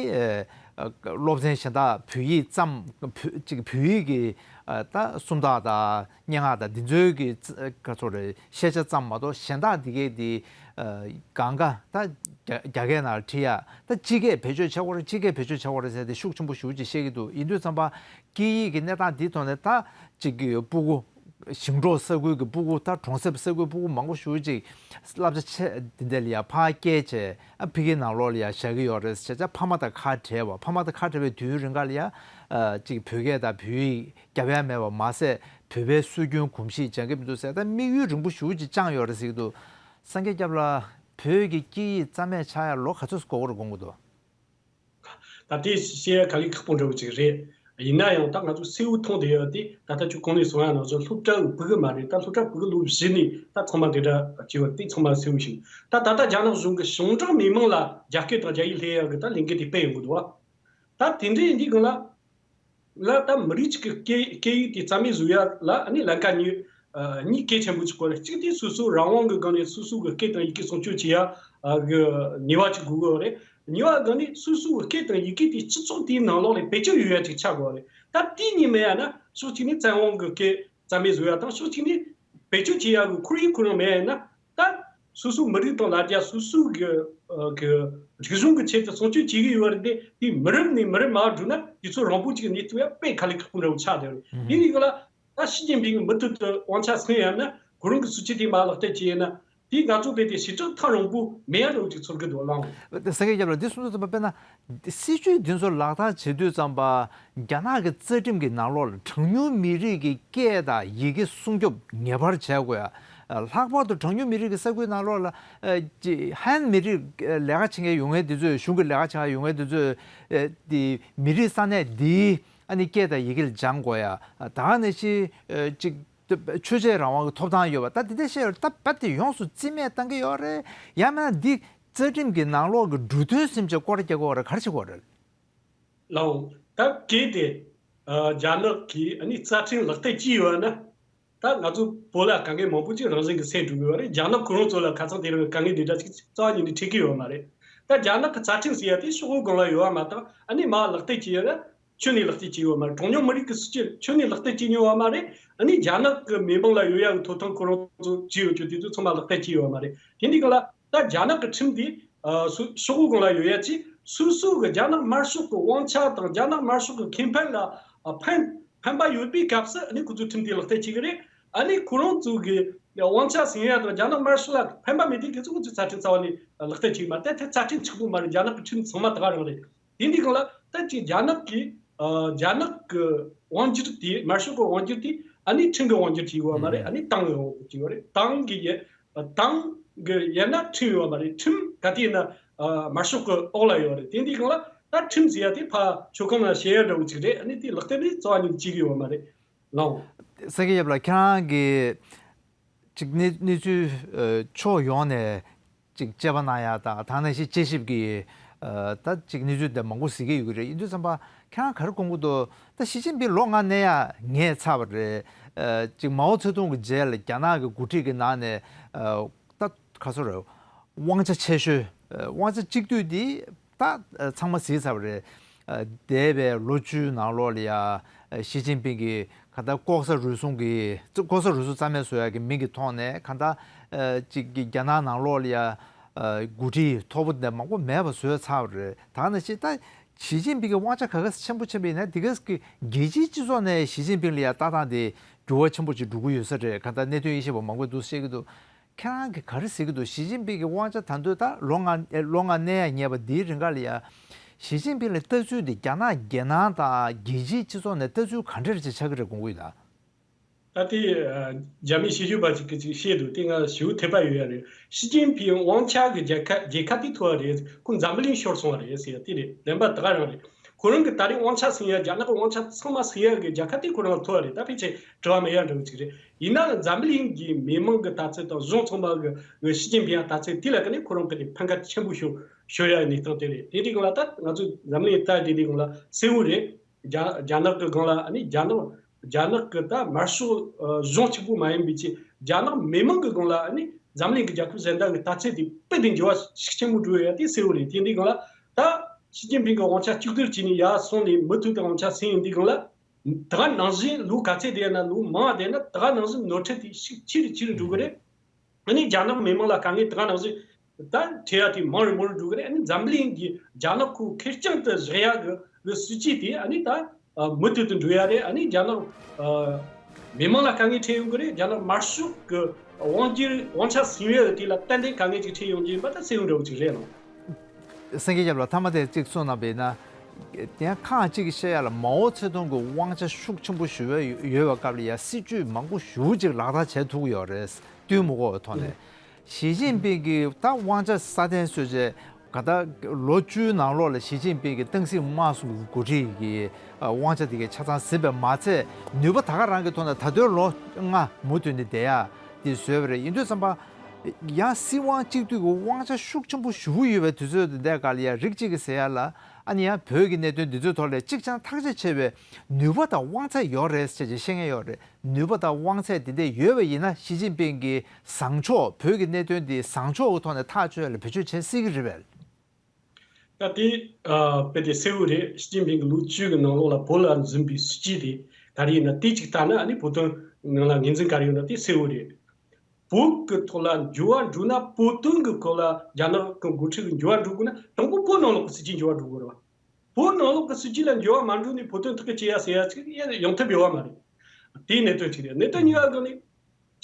ཨ་སློབ་ཚན་གཞན་དག་བོད་ཡིག་ཙམ་བོད་ཅིག་བོད་ཡིག་གི་ཨ་ད་སུམ་རྟགས་དང་སྙན་ངག་དང་འདི་ཚོའི་གི་ཙ་ག་ཚོ་རེད་ཤེས་བྱ་ཙམ་མ་གཏོགས་གཞན་དག་འདི་གའི་འདི་ཨ་གང་ག་ད་རྒྱ་རྒྱ་སྐད་ནང་ལ་ཁྲིད་ཡ་ད་སྤྱི་སྐད་བེད་སྤྱོད་བྱེད་དགོས་རེད། སྤྱི་སྐད་བེད་སྤྱོད་བྱེད་དགོས་རེད་ཟེར་ཏེ་ཤུགས་ཆེན་པོ་ཞེ་པོ་ཅིག་བཤད་ཀྱི་འདུག་ཡིན་དུས་ཙམ་པ། སྐད་ཡིག་གི་གནས་སྟངས་འདིའི་ཐོག་ནས་ད་ཅིག་གི་སྤུ་གུ་ཞིང་འབྲོག་ས་ཁུལ་གྱི་སྤུ་གུ་ད་གྲོང་གསེབ་ས་ཁུལ་སྤུ་གུ་མང་པོ་ཞེ་པོ་ཅིག་བསླབ་བྱ་ཆེ་འདི་འདྲ་ལ་ཡ་ཕར་བསྐྱལ་བྱས་ཨ་ཕ་གིའི་ནང་ལོགས་ལ་ཡ་བཞག་གི་ཡོད་རེད་ཟེར་བྱས་ཕ་མ་དང་ཁ་བྲལ་བ། ཕ་མ་དང་ཁ་བྲལ་བའི་དུས་ཡུན་རིང་ག་ལ་ཡ་ཨ་ཅིག་བོད་སྐད་དང་བོད་ཡིག་རྒྱབ་ཡ་མེད་པ་མ་ཟད་བོད་པའི་སྲོལ་རྒྱུན་གོམས་གཤིས་སྦྱང་གི་མི་འདུག་ཟེར་ད་དམིགས་ཡུལ་རིང་པོ་ཞེ་པོ་ཅིག་བཅངས་ཡོད་རེད་ཟེར་གྱི་འདུག་སངས་རྒྱས་སྐྱབས་ལགས། བོད་ཀྱི་སྐད་ཡིག་རྩ་མེད་ཆགས་ཡ་ལོ་ག་ཚོད་འགོར་དགོས་ཀྱི་འདུག་ད་དེ་བཤད་ཡ་དཀའ་ལས་ཁག་པོ་འདྲ་བོ་ཅིག་རེད། ཡིན་ན་ཡང་ད་ང་ཚོ་གསལ་བོ་མཐོང་བསྡད་ཡོད་དེ་ད་ལྟ་ཁྱོད་གོང་ནས་གསུངས་ཡ་ནང་བཞིན་སློབ་གྲྭ་གི་ཕྲུ་གུ་མ་རེད། ད་སློབ་གྲྭ་ཕྲུ་གུ་ལོ་བཞི་ནས་ད་ཚང་མ་དེ་འདྲ་བྱས་ཡོད་དེ་ཚང་མ་གསལ་བོ་ཞིག་ད་ད་ལྟ་རྒྱ་ནག་གཞུང་གི་ཞིང་འབྲོག་མི་མང་ལ་རྒྱ་སྐད་དང་རྒྱ་ཡིག་སླེབས་ཡ་གི་ད་ལས་འགུལ་དེ་སྤེལ་ཡོང་གི་འདུག་བ། ད་དེ་འདྲ་ཡིན་དུས་སྒང་ལ། ལ་ད་མི་རིགས་གཅིག་གི་སྐད་སྐད་ཡིག་དེ་རྩ་མེད་བཟོ་ཡ་ལ་ཨ་ནི་ལམ་ཁ་གཉིས་ཨ་གཉིས་གལ་ཆེན་པོ་ཅིག་དགོས་རེད། གཅིག་དེ་སོ་སོ་རང་དབང་གི་སྒང་ནས་སོ་སོ་གི་སྐད་དང་ཡི་གེ་སྲུང་སྐྱོབ་བྱེད་ཡ་ཨ་གི་ནུས་པ་ཅིག་དགོས་ཀྱི་རེད། གཉིས་པ་སྒང་ནས་སོ་སོ་གི་སྐད་དང་ཡི་གེ་དེ་སྤྱི་ཚོགས་དེའི་ནང་ལོགས་ལ་བེད་སྤྱོད་ཡོད་ཡ་ཅིག་ཆགས་དགོས་རེད། ད་དེ་གཉིས་མེད་ཡ་ན་ཕྱོགས་གཅིག་ནས་བཙན་དབང་གི་སྐད་རྩ་མེད་བཟོ་ཡ་དང་ཕྱོགས་གཅིག་ནས་བེད་སྤྱོད་བྱེད་ཡ་གི་ཁོར་ཡུག་ཁོ་རང་མེད་ཡ་ན། ད་སོ་སོའི་མི་རིགས་དང་ལ་རྒྱ་སོ་སོའི་གི་ཨ་གི་རིག་གཞུང་གི་ཆེད་དུ་སྲུང་སྐྱོབ་བྱེད་ཀྱི་ཡོད་རེད་དེ། དེ་མི་རབས་ནས་མི་རབས་མར་འགྲོ་ན་དེ་ཚོ་རང་བཞིན་གྱིས་གནས་ཐུབ་ཡ་དཔེ་དཀའ་ལས་ཁག་པོ་འདྲ་བོ་ཆགས་བསྡད་རེད། ཨུ་དེ་ནས་གི་ལ་ད་ཞི་ཅིན་ཕིང་གིས་མུ་མཐུད་དུ་དབང་ཆ་སོན་ཡ་ན་ཁོ་རང་གི་སྲིད་ཇུས་དེ་མར་ལག་བསྟར་བྱས་ཡ་ན། དེ་ང་ཚོ་དཔེ་དེ་ཞེ་དྲག་ཐག་རིང་པོ་མེད་ཡ་འདྲ་བོ་ཅིག་ཚོར་གི་འདུག་ལགས། སངས་རྒྱས་སྐྱབས་ལགས། འདི་གསུངས་དུས་ཙམ་པ་དཔེར་ན། སྲིད་ཇུས་འདི་ཚོ་ལག་བསྟར་བྱེད་དུས་ཙམ་པ་རྒྱ་ནག་གི་རྩ་ཁྲིམས་ཀྱི་ནང་ལོགས་ལ་གྲངས་ཉུང་མི་རིགས་ཀྱི་སྐད་དང་ཡི་གེ་སྲུང་སྐྱོབ་ངེས་པར་བྱས་དགོས་ཡ། ལྷག་པར་དུ་གྲངས་ཉུང་མི་རིགས་ཀྱི་ས་ཁུལ་ནང་ལོགས་ལ་ཨ་ཅི་ཧན་མི་རིགས་ལས་ཀ་བྱེད་མཁན་ཡོང་མཁན་དེ་ཚོས། གཞུང་གི་ལས་ཀ་བྱེད་མཁན་ཡོང་མཁན་དེ་ཚོས་ཨ་དེ་མི་རིགས་ས་གནས་འདིའི་ཨ་ནི་སྐད་དང་ཡི་གེ་ལ་སྦྱང་དགོས་ཡ། ད་ག་ནང་བཞིན་ཨ་ཅིག་ཆོས་བྱེད་རང་དབང་གི་ཐོབ་ཐང་ཡོད་པ། ད་དེ་འདྲ་བཤད་ཡོད་རེད། ད་རྦད་དེ་ཡོངས་སུ་རྩིས་མེད་བཏང་གི་ཡོད་རེད། ཡང་མིན་ན་འདི་རྩ་ཁྲིམས་ཀྱི་ནང་ལོགས་ཀྱི་འབྲུ་དོན་སེམས་ཅན་སྐོར་རྒྱག་དགོས་རེད། ག་རེ་བྱེད་དགོས་རེད། ལའོ། ད་གལ་ཏེ་ཨ་རྒྱ་ནག་གིས་ཨ་ནི་རྩ་ཁྲིམས་ལག་བསྟར་བྱས་ཡོད་ན། ད་ང་ཚོ་བོད་ལ་དཀའ་ངལ་མང་པོ་ཅིག་རང་བཞིན་གྱིས་སེལ་འགྲོ་གི་ཡོད་རེད། རྒྱ་ནག་ཁོ་རང་ཚོ་ལ་ཁ་སང་དེ་རིང་དཀའ་ངལ་འདི་འདྲ་ཅིག་རྩ་བ་ཉིད་ནས་འཕྲད་ཀྱི་ཡོད་མ་རེད། ད་རྒྱ་ནག་གི་རྩ་ཁྲིམས་ཟེར་ཡ་དེ་ཤོག་བུ་སྒང་ལ་ཡོད་པ་མ་གཏོགས། ཨ་ནི་མར་ལག་བསྟར་བྱས་ཡོད་ན་ཁྱོན་ནས་ལག་བསྟར་བྱས་ཡོད་མ་རེད། གྲངས་ཉུང་མི་རིགས་ཀྱི་སྲིད་བྱུས་ཁྱོན་ནས་ལག་བསྟར་བྱས་མྱོང་བ་མ་རེད། ཨ་ནི་རྒྱ་ནག་གི་མི་མང་ལ་ཡོད་ཡ་གི་ཐོབ་ཐང་ཁོ་རང་ཚོ་བྱས་ཡོད་རྒྱུ་དེ་ཚོ་ཚང་མ་ལག་བསྟར་བྱས་ཡོད་མ་རེད། དེ་འདི་ག་ལ་ད་རྒྱ་ནག་གི་ཁྲིམས་འདི་ཨ་སུ་ཤོག་བུ་སྒང་ལ་ཡོད་ཡ་ཅིག་སོ་སོ་གི་རྒྱ་ནག་དམར་ཤོག་གི་དབང་ཆ་དང་རྒྱ་ནག་དམར་ཤོག་གི་ཁེ་ཕན་ལ་ཨ་ཕན་ཕན་པ་ཡོད་པའི་སྐབས་སུ། ཨ་ནི་ཁོ་ཚོས་ཁྲིམས་དེ་ལག་བསྟར་བྱེད་ཀྱི་རེད། ཨ་ནི་ཁོ་རང་ཚོ་གི་དབང་ཆ་ཟིན་ཡ་དང་རྒྱ་ནག་དམར་ཤོག་ལ་ཕན་པ་མེད་དུས་དེ་ཚོ་ཁོ་ཚོས་རྩ་ཁྲིམས་རྩ་བ་ནས་ལག་བསྟར་བྱེད་ཀྱི་མ་རེད། དེ་རྩ་ཁྲིམས་གཅིག་པུ་མ་རེད། རྒྱ་ནག་གི་ཁྲིམས་ཚང་མ་ད་ག་རང་རེད། དེ་འདི་སྒང་ལ་ད་ཅིག་རྒྱ་ནག་གི་ཨ་རྒྱ་ནག་གི་དབང་སྒྱུར་དེ། དམར་ཤོག་གི་དབང་སྒྱུར་དེ་ཨ་ནི་ཁྲིམས་ཀྱི་དབང་སྒྱུར་བྱེད་ཡོད་མ་རེད། ཨ་ནི་ཏང་གི་དབང་སྒྱུར་བྱེད་ཡོད་རེད། ཏང་གི་ཡ་ཏང་གི་ཡན་ན་ཁྲིམས་ཡོད་མ་རེད། ཁྲིམས་ག་དུས་ཡིན་ན་ཨ་དམར་ཤོག་གི་འོག་ལ་ཡོད་རེད། དེ་འདི་སྒང་ལ་ད་ཁྲིམས་ཟེར་ཡ་དེ་ཕར་མཆོད་ཁང་ལ་བཤད་ཡ་འདྲ་བོ་ཅིག་རེད། ཨ་ནི་དེ་ལག་བསྟར་ནི་རྩ་བ་ཉིད་བྱེད་ཀྱི་ཡོད་མ་རེད། ལའོ། སངས་རྒྱས་ཡབ་ལགས། ཁྱེད་རང་གིས་ཅིག་གནས་གནས་ཚུལ་ཨ་ཕྱོགས་ཡོངས་ནས་ཅིག་དཔྱད་པ་གནང་ཡ་དང་། ད་ག་ནང་བཞིན་དཔྱད་ཞིབ་ཀྱི་ཨ་ད་ཅིག་གནས་ཚུལ་དེ་མང་པོ་གཟིགས་ཀྱི་ཡོད་ཀྱི་རེད། ཡིན་དུས་ཙམ་པ་ཁྱེད་རང་ག་རེ་དགོངས་ཀྱི་འདུག་ད་ཞི་ཅིན་ཕིང་ལོ་ལྔ་གནས་ཡ་ངས་ཚར་བ་རེད། ཨ་ཅིག་མའོ་ཙེ་ཏུང་གི་རྗེས་ལ་རྒྱ་ནག་གི་འགོ་ཁྲིད་ཀྱི་ནང་ནས་ཨ་ད་ག་ཚོད་རེད། དབང་ཆ་ཆེ་ཤོས་ཨ་དབང་ཆ་གཅིག་སྡུད་འདི་ད་ཚང་མ་གཟིགས་ཚར་བ་རེད། འདས་པའི་ལོ་བཅུའི་ནང་ལོགས་ལ་ཡ་ཞི་ཅིན་ཕིང་གིས་གང་ལྟར་ལྐོག་ཟ་རུལ་སུངས་ཀྱི་ལྐོག་ཟ་རུལ་སུངས་རྩ་མེད་བཟོ་ཡག་གི་མིང་གི་ཐོག་ནས་གང་ལྟར་ཅིག་གི་རྒྱ་ནག་ནང་ལོགས་ལ་ཡ་འགོ་ཁྲིད་མཐོ་པོ་དེ་མང་པོ་མེད་པ་བཟོས་ཚར་བ་རེད། ད་ནང་བཞིན་ད་ཞི་ཅིན་ཕིང་གི་དབང་ཆ་ག་ག་ཆེན་པོ་ཆེན་པོ་ཡིན་ན། དེ་ག་གི་རྒྱལ་སྤྱིའི་སྤྱི་ཚོགས་ནས་ཞི་ཅིན་ཕིང་ལ་ཡ་ལྟ་སྟངས་དེ་འགྱུར་བ་ཆེན་པོ་ཅིག་འགྲོ་གི་ཡོད་ས་རེད། གང་ལྟར་གནད་དོན་དབྱེ་ཞིབ་པ་མང་པོས་འདུག་བཤད་ཀྱི་འདུག་ཁྱེད་རང་གིས་ག་རེ་གཟིགས་ཀྱི་འདུག་ཞི་ཅིན་ཕིང་གི་དབང་ཆ་ད་དུང་ད་ལོ་ལྔ་ལོ་ལྔ་གནས་ཡ་ཉེ་བ་འདིའི་རིང་ག་ལ་ཡ། ཞི་ཅིན་ཕིང་ལ་ལྟ་ཚུལ་འདི་རྒྱ་ནག་རྒྱལ་ནང་དང་རྒྱལ་སྤྱིའི་སྤྱི་ཚོགས་ནས་ལྟ་ཚུལ་ག་འདྲ་ཅིག་ཆགས་ཀྱི་རེད་དགོངས་ཀྱི་ཡོད་ད། ད་ལྟའི་ཨ་རྒྱ་མིའི་དཔྱད་ཞིབ་པ་ཅིག་གིས་ཅིག་བཤད་འདུག་དེ་ང་ཞེ་པོ་འཐད་པ་ཡོད་ཡ་རེད། ཞི་ཅིན་ཕིང་དབང་ཆ་གི་རྒྱལ་ཁ་རྒྱལ་ཁ་དེ་ཐོབ་པ་རེད། ཁོ་འཛམ་བུ་གླིང་ཤོར་སོང་བ་རེད་ཟེར་ཡ་དེ་རེད། བདེན་པ་ད་ག་རང་རེད། ཁོ་རང་གི་ད་རེས་དབང་ཆ་ཟིན་ཡ། རྒྱ་ནག་གི་དབང་ཆ་ཚང་མ་ཟིན་ཡ་གི་རྒྱལ་ཁ་དེ་ཁོ་རང་ལ་ཐོབ་པ་རེད། ད་ཕལ་ཆེར་དྲི་བ་མེད་ཡ་འདྲ་བོ་ཅིག་རེད། ཡིན་ན་འཛམ་བུ་གླིང་གི་མི་མང་གི་ལྟ་ཚུལ་དང་གཞུང་ཚང་མ་གི་ཞི་ཅིན་ཕིང་ལ་ལྟ་ཚུལ་དེ་ལ་ཀ་ནས་ཁོ་རང་གི་ནས་ཕན་ཁ་ཆེན་པོ་ཤོར་ཤོར་ཡ་གནས་སྟངས་དེ་རེད། དེ་དེ་སྒང་ལ་ད་ང་ཚོ་འཛམ་གླིང་ལྟ་དེ་དེ་སྒང་ལ་གསལ་བོ་རེད། རྒྱ་རྒྱ་ནག་གི་སྒང་ལ་ཨ་ནི་རྒྱ་ནག་རྒྱ་ནག་གི་ད་དམར་ཤོག་ཨ་གཞུང་གཅིག་པུ་མ་ཡིན་པའི་ཆེད་རྒྱ་ནག་མི་མང་གི་སྒང་ལ་ཨ་ནི་འཛམ་གླིང་གི་རྒྱལ་ཁབ་གཞན་དག་གི་ལྟ་ཚུལ་དེ་དཔེ་དེ་འགྱུར་བ་ཤུགས་ཆེན་པོ་འགྲོ་ཡ་དེ་གསལ་བོ་རེད། དེ་འདི་སྒང་ལ་ད་ཞི་ཅིན་ཕིང་གི་དབང་ཆ་གཅིག་སྡུད་བྱས་ནས་ཡར་སོང་ནས་མུ་མཐུད་དུ་དབང་ཆ་ཟིན་ཡོང་དུས་སྒང་ལ། ད་ག་ནང་བཞིན་ལོ་ག་ཚད་བསྡད་ན་ལོ་མང་བ་བསྡད་ན་ད་ག་ནང་བཞིན་ནོར་འཁྲུལ་དེ་ཤུགས་ཆེ་རུ་ཆེ་རུ་འགྲོ་གི་རེད། ཨ་ནི་རྒྱ་ནག་མི་མང་ལ་དཀའ་ངལ་ད་ག་ནང་བཞིན་ད་འཕྲད་ཡ་དེ་མང་རུ་མང་རུ་འགྲོ་གི་རེད། ཨ་ནི་འཛམ་གླིང་གི་རྒྱ་ནག་ཁོ་ཁེར་རྐྱང་དུ་བཞག་ཡ་གི་གི་སྲིད་ཇུས་དེ་ཨ་ནི་ད་ཨ་མུ་མཐུད་དུ་འགྲོ་ཡ་རེད། ཨ་ནི་རྒྱ་ནག་ཨ་མི་མང་ལ་དཀའ་ངལ་འཕྲད་ཡོང་གི་རེད། རྒྱ་ནག་དམར་ཤོག་གི་དབང་སྒྱུར་དབང་ཆ་ཟིན་ཡོད་དེ་ལ་ཏན་ཏན་དཀའ་ངལ་ཅིག་འཕྲད་ཡོང་རྒྱུ་ཡིན་པ་ད་གསལ་བོ་འདྲ་བོ་ཅིག་རེད་ལགས། སངས་རྒྱས་ཡབ་ལགས། མཐའ་མ་དེ་གཅིག་གསུངས་གནང་བ་ཡིན་ན། དེ་ཡང་ཁག་གཅིག་གིས་བཤད་ཡ་ལ་མའོ་ཙེ་ཏུང་གི་དབང་ཆ་ཤུགས་ཆེན་པོ་ཞེ་པོ་ཡོད་པའི་སྐབས་ལ་ཡ་སྲིད་ཇུས་མང་པོ་ཞེ་པོ་ཅིག་ལག་བསྟར་བྱས་ཐུབ་ཀྱི་ཡོད་རེད། བསྟུན་མི་དགོས་པའི་ཐོག་ནས། ཞི་ཅིན་ཕིང་གིས་ད་དབང་ཆ་སྲ་བརྟན་བཟོས་བྱས་ག་ད་ལོ་བཅུའི་ནང་ལོགས་ལ་ཞི་ཅིན་ཕིང་གིས་ཏང་སྲིད་དམངས་གཙོ་གི་འགོ་ཁྲིད་ཀྱི་དབང་ཆ་དེ་གའི་ཆ་ཚང་ཟིན་པས་མ་ཚད། ནུས་པ་ད་ག་རང་གི་ཐོག་ནས་ད་དུང་ལོ་ལྔ་མུ་མཐུད་ནས་བསྡད་ཡ་དེ་བཟོས་པ་རེད། ཡིན་དུས་ཙམ་པ། ཡང་སྲིད་དབང་གཅིག་སྡུད་ཀྱི་དབང་ཆ་ཤུགས་ཆེན་པོ་ཞེ་པོ་ཡོད་པའི་དུས་ཚོད་འདི་འདྲའི་སྐབས་ལ་ཡང་རིགས་གཅིག་གིས་ཟེར་ཡ་ལ། ཨ་ནི་ཡང་བོད་ཀྱི་གནད་དོན་འདི་ཚོའི་ཐོག་ལ་གཅིག་རྐྱང་ཐག་གཅོད་བྱེད་པའི་ནུས་པ་དང་དབང་ཚད་ཡོད་རེད་ཟེར་བྱས་བཤད་མཁན་ཡོད་རེད། ནུས་པ་དང་དབང་ཚད་འདི་འདྲ་ཡོད་པ་ཡིན་ན་ཞི་ཅིན་ཕིང་གིས་བཟང་ཕྱོགས། བོད་ཀྱི་གནད་དོན་འདི་བཟང་ཕྱོགས་ཀྱི་ཐོག་ནས་ཐག་གཅོད་ཡ་ལ་བེད་སྤྱོད་བྱེད་སྲིད་ཀྱི་རེད་པས། ད་དེ་ཨ་དཔེ་དེ་གསལ་བོ་རེད། ཞི་ཅིན་ཕིང་གི་ལོ་བཅུ་གི་ནང་ལོགས་ལ་བོད་ལ་འཛིན་པའི་སྲིད་ཇུས་དེ་ག་རེ་ཡིན་ན། དེ་གཅིག་ལྟ་ན་ཨ་ནི་བོད་དོན་ནང་ལ་ངོས་འཛིན་ག་རེ་ཡོད་ན་དེ་གསལ་བོ་རེད། བོད་ཀྱི་ཐོག་ལ་འགྱུར་བ་འགྲོ་ན། བོད་དོན་གྱི་སྐོར་ལ་རྒྱ་ནག་གི་འགོ་ཁྲིད་ཀྱི་འགྱུར་བ་འགྲོ་དགོས་ན་དང་པོ་བོད་ནང་ལོགས་ཀྱི་སྲིད་ཇུས་འགྱུར་བ་འགྲོ་དགོས་རེད་བ། བོད་ནང་ལོགས་ཀྱི་སྲིད་ཇུས་ལ་འགྱུར་བ་མ་འགྲོ་ནས་བོད་དོན་ཐག་གཅོད་བྱེད་ཡ་ཟེར་ཡ་ཅིག་ཡོང་ཐབས་ཡོད་བ་མ་རེད། དེའི་གནད་དོན་གཅིག་རེད། གནད་དོན་གཉིས་པ་ག་ནི།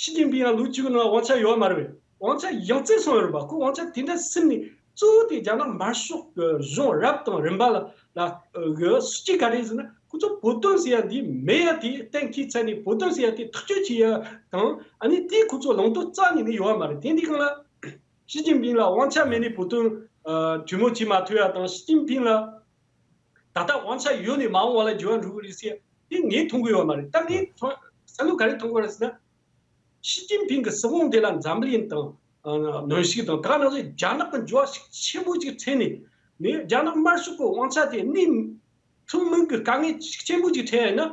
ཞི་ཅིན་ཕིང་ཡང་ལོ་བཅུ་གི་ནང་དབང་ཆ་ཡོད་མ་རེད་པས། དབང་ཆ་ཡང་རྩིས་སོང་ཡོད་རེད་པ། ཁོ་དབང་ཆ་དེ་འདྲ་ཟིན་ནས་ གཙོ་བོ་དེ་རྒྱ་ནག་དམར་ཤོག་གི་གཞུང་རབ་དང་རིམ་པ་ལ་ལ་གི་སྲིད་ཇུས་ག་རེ་ཟེར་ན། ཁོ་ཚོ་བོད་དོན་ཟེར་ཡ་འདི་མེད་ཡ་དེ་གཏན་འཁེལ་ཚར་ནས། བོད་དོན་ཟེར་ཡ་དེ་ཐག་གཅོད་བྱེད་ཡ་དང་། ཨ་ནི་དེ་ཁོ་ཚོ་ལམ་སྟོན་རྩ་ནས་ནི་ཡོད་པ་མ་རེད། དེ་འདི་གང་ལ། ཞི་ཅིན་ཕིང་ལ་དབང་ཆ་མེད་ནས་བོད་དོན་ཨ་གྲོས་མོལ་བྱེད་མ་ཐུབ་ཡ་དང་། ཞི་ཅིན་ཕིང་ལ་ད་ལྟ་དབང་ཆ་ཡོད་ནས་མ་འོངས་པ་ལ་འགྱུར་བ་འགྲོ་གི་རེད་ཟེར་ཡ་དེ་ངས་མཐོང་གི་ཡོད་མ་རེད། ད་ངས་མཐོང་བསམ་བློ་ག་རེ་གཏོང་གི་ཡོད་རེད་ཟེར་ན། ཞི་ཅིན་ཕིང་གི་སྲིད་དབང་དེ་ལ་འཛམ་གླིང་དང་ཨ་གནོན་ཤུགས་དང་། ད་ག་ནང་བཞིན་རྒྱ་ནག་གི་འགྱུར་བ་ཤུགས་ཆེན་པོ་ཅིག་འཕྲད་ནས། ནས་རྒྱ་ནག་དམར་ཤོག་གི་དབང་ཆ་དེ་གནས་ཐུབ་མིན་གྱི་དཀའ་ངལ་ཤུགས་ཆེན་པོ་ཅིག་འཕྲད་ཡ་ཡིན་ན།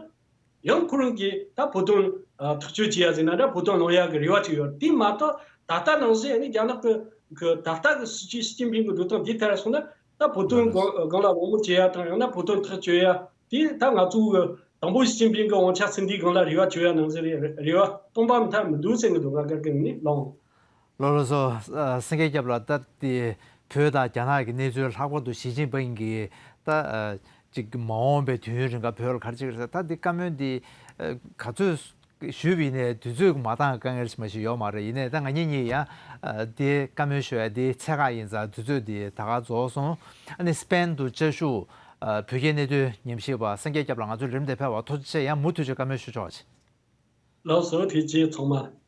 ཡང་ཁོ་རང་གིས་ད་བོད་དོན་ཨ་ཐག་གཅོད་བྱེད་ཡ་ཟེར་ན་འདྲ། བོད་དོན་ལངས་ཡ་གི་རེ་བ་ཅིག་ཡོད། དེ་མ་གཏོགས་ད་ལྟ་ནང་བཞིན་ཨ་ནི་རྒྱ་ནག་གི་གི་ད་ལྟ་གི་སྲིད་ཇུས། ཞི་ཅིན་ཕིང་གི་འགྲོ་སྟངས་དེ་ལྟར་སོང་ན། ད་བོད་དོན་སྒང་སྒང་ལ་དབང་མོ་བྱེད་ཡ་དང་། ཡང་ན་བོད་དོན་ཐག་གཅོད་ཡ་དེ། ད་ང་ཚོ་གི་དང་པོ་ཞི་ཅིན་ཕིང་གི་དབང་ཆ་ཟིན་དུས་སྒང་ལ་རེ་བ་བཅོལ་ཡ་ནང་བཞིན་རེ་རེ་བ་སྟོང་པ་མཐའ་མི་འདུག་ཟེར་གི་འདུག་ང་སྒེར་གྱི་ངོས་ནས་ལགས། ལགས་སོ། ཨ་སེང་གེ་སྐྱབས་ལགས། ད་དེ་བོད་དང་རྒྱ་ནག་གི་གནས་ཚུལ། ལྷག་པར་དུ་ཞི་ཅིན་ཕིང་གིས་ད་ཨ་ཅིག་མ་འོངས་པའི་དུས་ཡུན་རིང་ག་བོད་ལ་ག་རེ་བྱེད་ཀྱི་རེད་ཟེར། ད་འདི་བཀའ་མོལ་འདི་ཨ་ག་ཚོད་ཞུས་པ་ཡིན་ནའི་དུས་ཚོད་མ་འདང་དཀའ་ངལ་ཞིག་མ་ཞིག་ཡོད་མ་རེད། ཡིན་ནའི་ད་ང་གཉིས་གཉིས་ཡང་ཨ་འདི་བཀའ་མོལ་ཞུ་ཡ་འདི་ཚད་བཀག་ཡིན་ཙང་དུས་ཚོད་འདི་ད་ག་རྫོགས་སོང་། ཨ་ནི་སི་པེན་དུ་བཅའ་བཞུགས་ཨ་བོད་རྒྱའི་གནད་དོན་ཉམས་ཞིབ་པ་སེང་གེ་སྐྱབས་ལགས་ང་ཚོའི་ལས་རིམ་དེ་ཕེབས་པར་ཐུགས་རྗེ་ཆེ། ཡང་མུ་མཐུད་ཀྱི་བཀའ་མོལ་ཞུ་ཆོག་ཅིག་ལགས་སོ། ཐུགས་རྗེ་ཆེ་ཚང་མ།